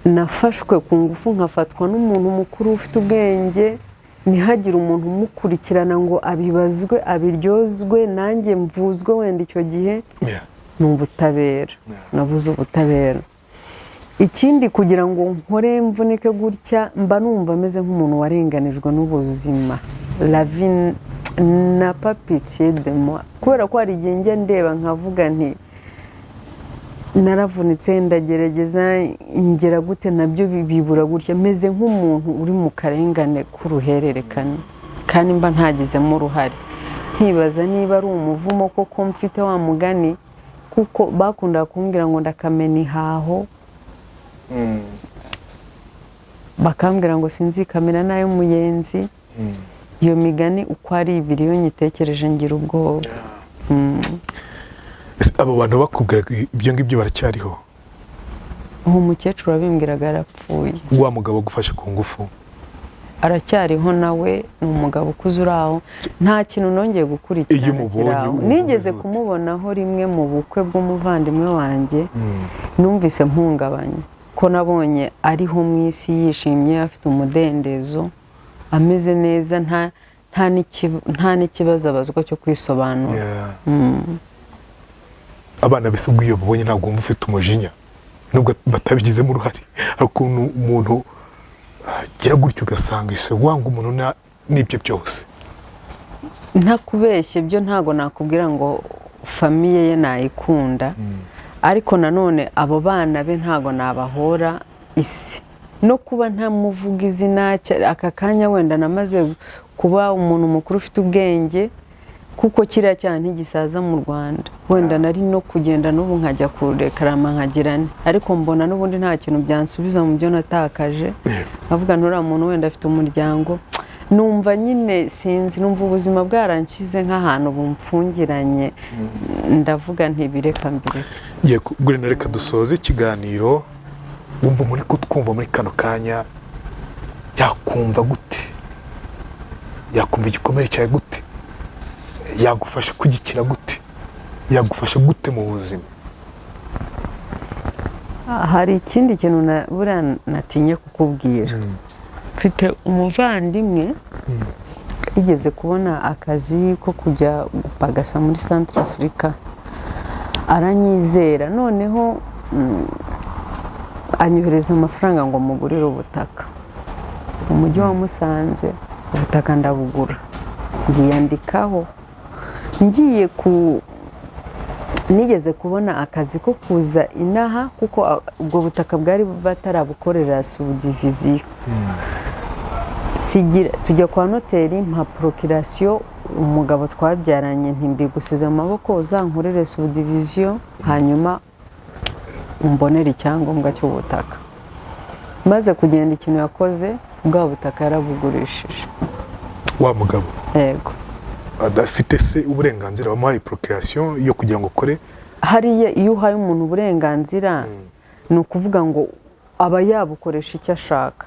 nafashwe ku ngufu nkafatwa n'umuntu mukuru ufite ubwenge, ntihagire umuntu umukurikirana ngo abibazwe abiryozwe, nanjye mvuzwe wenda icyo gihe, ni ubutabera, nabuze ubutabera. Ikindi kugira ngo nkore mvunike gutya mba numva ameze nk'umuntu warenganijwe n'ubuzima. La vie n'a pas pitié de moi. Kubera ko hari igihe njya ndeba nkavuga nti naravunitse ndagerageza ngera gute nabyo bibura gutya, meze nk'umuntu uri mu karengane k'uruhererekane kandi mba ntagizemo uruhare. Nkibaza niba ari umuvumo koko mfite wa mugani, kuko bakundaga kumbwira ngo ndakamena ihaho, bakambwira ngo sinzikamena n'ay'umuyenzi. Iyo migani uko ari ibiri iyo nyitekereje ngira ubwoba. Abo bantu bakubwiraga ibyo ngibyo baracyariho? Uwo mukecuru wabimbwiraga yarapfuye. Wa mugabo agufashe ku ngufu aracyariho nawe, ni umugabo ukuze uri aho, nta kintu nongeye gukurikirana. Nigeze kumubonaho rimwe mu bukwe bw'umuvandimwe wanjye, numvise mpungabanye ko nabonye ariho mu isi yishimye, afite umudendezo, ameze neza, nta n'ikibazo abazwa cyo kwisobanura. Abana bese ubwo iyo babonye ntabwo wumva ufite umujinya nubwo batabigizemo uruhare, ukuntu umuntu agira gutyo ugasanga ise wanga umuntu n'ibyo byose. Ntakubeshye byo ntago nakubwira ngo famiye ye nayikunda, ariko nanone abo bana be ntago nabahora isi. No kuba ntamuvuga izina aka kanya wenda namaze kuba umuntu mukuru ufite ubwenge, kuko kiriya cyaha ntigisaza mu Rwanda. Wenda nari no kugenda n'ubu nkajya kurekarama nkagira, ariko mbona n'ubundi nta kintu byansubiza mu byo natakaje. Nkavuga nturiya muntu wenda afite umuryango, numva nyine sinzi, numva ubuzima bwaranshyize nk'ahantu bumfungiranye, ndavuga ntibireka mbireka. Yego, Gurena, reka dusoze ikiganiro. Wumva muri kutwumva muri kano kanya yakumva gute? Yakumva igikomere cyawe gute? Yagufasha kugikira gute? Yagufasha gute mu buzima? Hari ikindi kintu buriya natinye kukubwira. Mfite umuvandimwe yigeze kubona akazi ko kujya gupagasa muri Centre Africa, aranyizera, noneho anyohereza amafaranga ngo mugurire ubutaka mu mujyi wa Musanze. Ubutaka ndabugura, bwiyandikaho. Ngiye ku nigeze kubona akazi ko kuza inaha, kuko ubwo butaka bwari batarabukorera subdivision. Sigira tujya kwa noteri, mpa procuration umugabo twabyaranye, ntimbigusize amaboko, uzankorere subdivision hanyuma umbonere icyangombwa cy'ubutaka. Maze kugenda, ikintu yakoze, bwa butaka yarabugurishije. Wa mugabo? Yego. Adafite se uburenganzira? Bamuhaye procreation yo kugira ngo ukore? Hariya iyo uhaye umuntu uburenganzira, ni ukuvuga ngo aba yabukoresha icyo ashaka.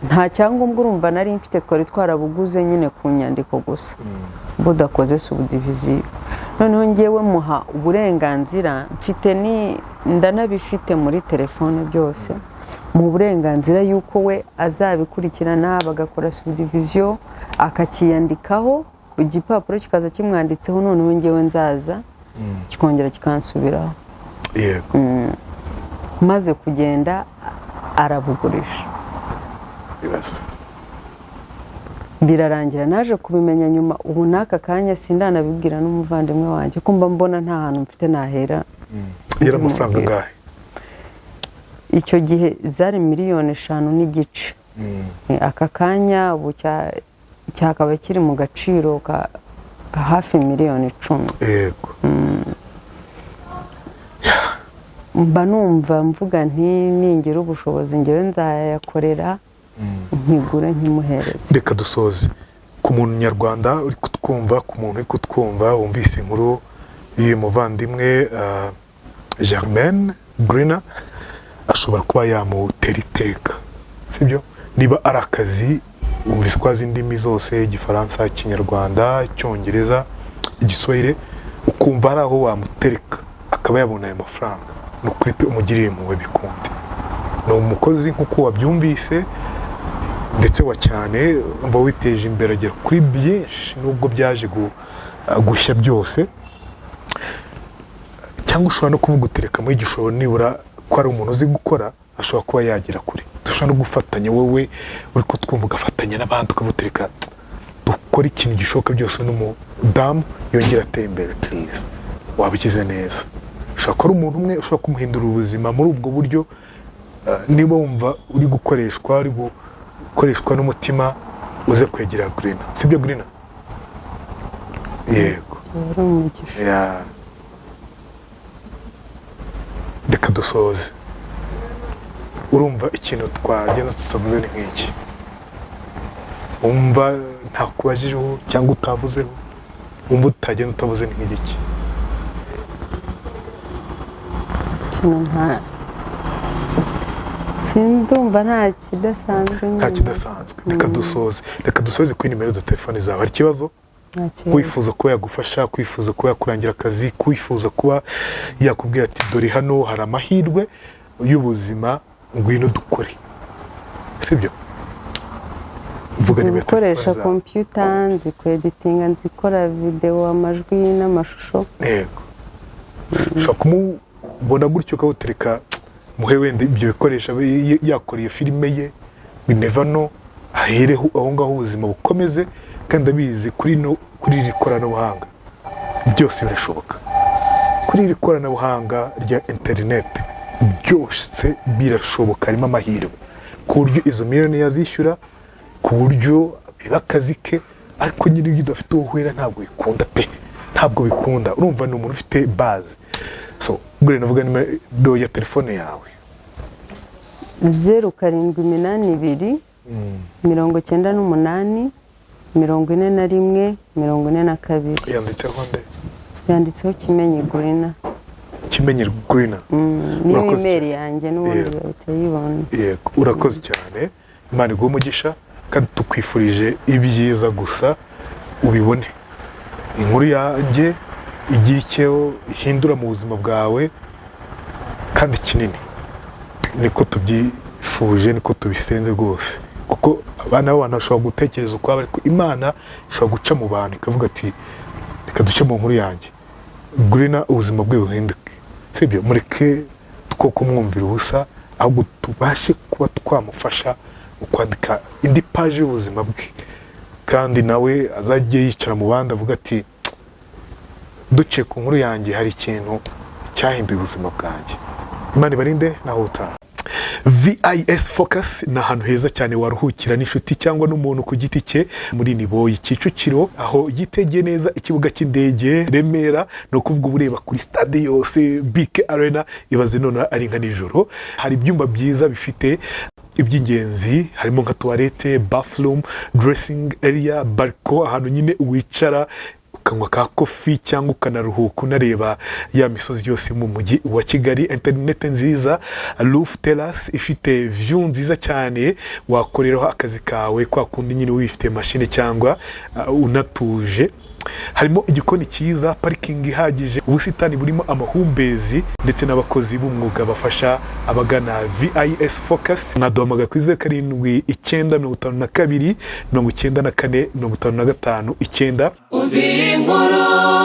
Nta cyangombwa urumva nari mfite, twari twarabuguze nyine ku nyandiko gusa, budakoze subdivision. Noneho ngewe muha uburenganzira, mfite ni ndanabifite muri telefone byose, mu burenganzira y'uko we azabikurikirana, bagakora subdivision, akakiyandikaho, igipapuro kikaza kimwanditseho, noneho ngewe nzaza kikongera kikansubiraho. Maze kugenda arabugurisha. Ibibazo. Birarangira naje kubimenya nyuma. Ubu n'aka kanya sindanabibwira n'umuvandimwe wanjye, ko mba mbona nta hantu mfite nahera. Yari amafaranga angahe? Icyo gihe zari miliyoni 5.5. Aka kanya ubu cyakaba kiri mu gaciro ka hafi miliyoni 10. Mba numva mvuga nti ningira ubushobozi ngewe nzayakorera, nkigure, nkimuhereze. Reka dusoze. Ku muntu nyarwanda uri kutwumva, ku muntu uri kutwumva wumvise inkuru y'uyu muvandimwe Germaine Grina, ashobora kuba yamutera iteka, sibyo? Niba ari akazi, wumvise ko azi indimi zose: Igifaransa, Ikinyarwanda, Icyongereza, Igiswahili, ukumva hari aho wamutereka akaba yabona ayo mafaranga, ni ukuri pe, umugirire impuhwe bikunde. Ni umukozi nk'uko wabyumvise, ndetse wa cyane, umva witeje imbere, agera kuri byinshi nubwo byaje gushya byose. Cyangwa ushobora no kuvuga utereka muri igishoro, nibura ko ari umuntu uzi gukora, ashobora kuba yagera kure. Dushobora no gufatanya, wowe uri kutwumva ugafatanya n'abandi, ukabutereka dukora ikintu gishoboka byose n'umudamu yongera atera imbere. Please, waba ugize neza. Ushobora kuba ari umuntu umwe ushobora kumuhindura ubuzima muri ubwo buryo. Niba wumva uri gukoreshwa n'umutima, uze kwegera Grina, sibyo Grina? Yego. Ari umugisha. Yeah. Reka dusoze. Urumva ikintu twagenda tutavuze ni nk'iki wumva ntakubajijeho cyangwa utavuzeho, wumva utagenda utavuze ni nk'igiki? Ikintu nta sindumva, nta kidasanzwe Nta nyine. kidasanzwe. Reka dusoze kuri nimero za telefone zawe. Hari ikibazo? Nta kibazo. Wifuza kuba yagufasha, kwifuza kuba yakurangira akazi, kwifuza kuba yakubwira ati: "Dore hano hari amahirwe y'ubuzima, ngwino dukore," sibyo? Mvuga Nzi nimero ya telefone gukoresha zawe. kompiyuta, nzi kweditinga, nzi gukora videwo, amajwi n'amashusho. Yego, ushobora kumubona gutyo ukawutereka, muhe wenda ibyo bikoresho, abe yakora iyo filime ye. We never know, ahereho aho ngaho ubuzima bukomeze. Kandi abizi kuri no kuri iri koranabuhanga byose birashoboka. Kuri iri koranabuhanga rya interineti byose birashoboka, harimo amahirwe ku buryo izo miliyoni yazishyura, ku buryo biba akazi ke. Ariko nyine iyo udafite uwo uhera ntabwo bikunda pe, ntabwo bikunda. Urumva ni umuntu ufite base. So ubwo navuga nimero ya telefone yawe. 0782 98 41 42. Yanditseho nde? Yanditseho Kimenyi Gurina. Kimenyi Grina. Niyo Urakoze imeri cyane. yanjye n'ubundi bahita yibona. Yego, urakoze cyane, Imana iguhe umugisha, kandi tukwifurije ibyiza gusa, ubibone. Inkuru yanjye igira icyo ihindura mu buzima bwawe kandi kinini. Niko tubyifuje, niko tubisenze rwose, kuko abana b'abantu bashobora gutekereza ukwabo, ariko Imana ishobora guca mu bantu ikavuga ati: "Reka duce mu nkuru yanjye Grina, ubuzima bwe buhinduke." Sibyo? Mureke two kumwumvira ubusa, ahubwo tubashe kuba twamufasha mu kwandika indi paji y'ubuzima bwe, kandi nawe azajye yicara mu bandi avuga ati: "Duciye ku nkuru yanjye hari ikintu cyahinduye ubuzima bwanjye." Imana ibarinde, naho utaha. VIS Focus ni ahantu heza cyane waruhukira n'inshuti cyangwa n'umuntu ku giti cye muri Niboyi, Kicukiro, aho yitegeye neza ikibuga cy'indege Remera. Ni ukuvuga uba ureba kuri stade yose, BK Arena. Ibaze none ari nka nijoro. Hari ibyumba byiza bifite iby'ingenzi, harimo nka toilette, bathroom, dressing area, balcon, ahantu nyine wicara ukanywa ka coffee cyangwa ukanaruhuka unareba ya misozi yose mu mujyi wa Kigali, interineti nziza, roof terrace ifite view nziza cyane wakoreraho akazi kawe kwa kundi nyine wifite mashine cyangwa unatuje. Harimo igikoni cyiza, parikingi ihagije, ubusitani burimo amahumbezi ndetse n'abakozi b'umwuga bafasha abagana VIS Focus. Mwaduhamagara kuri 0795 294 559. Umva iyi nkuru.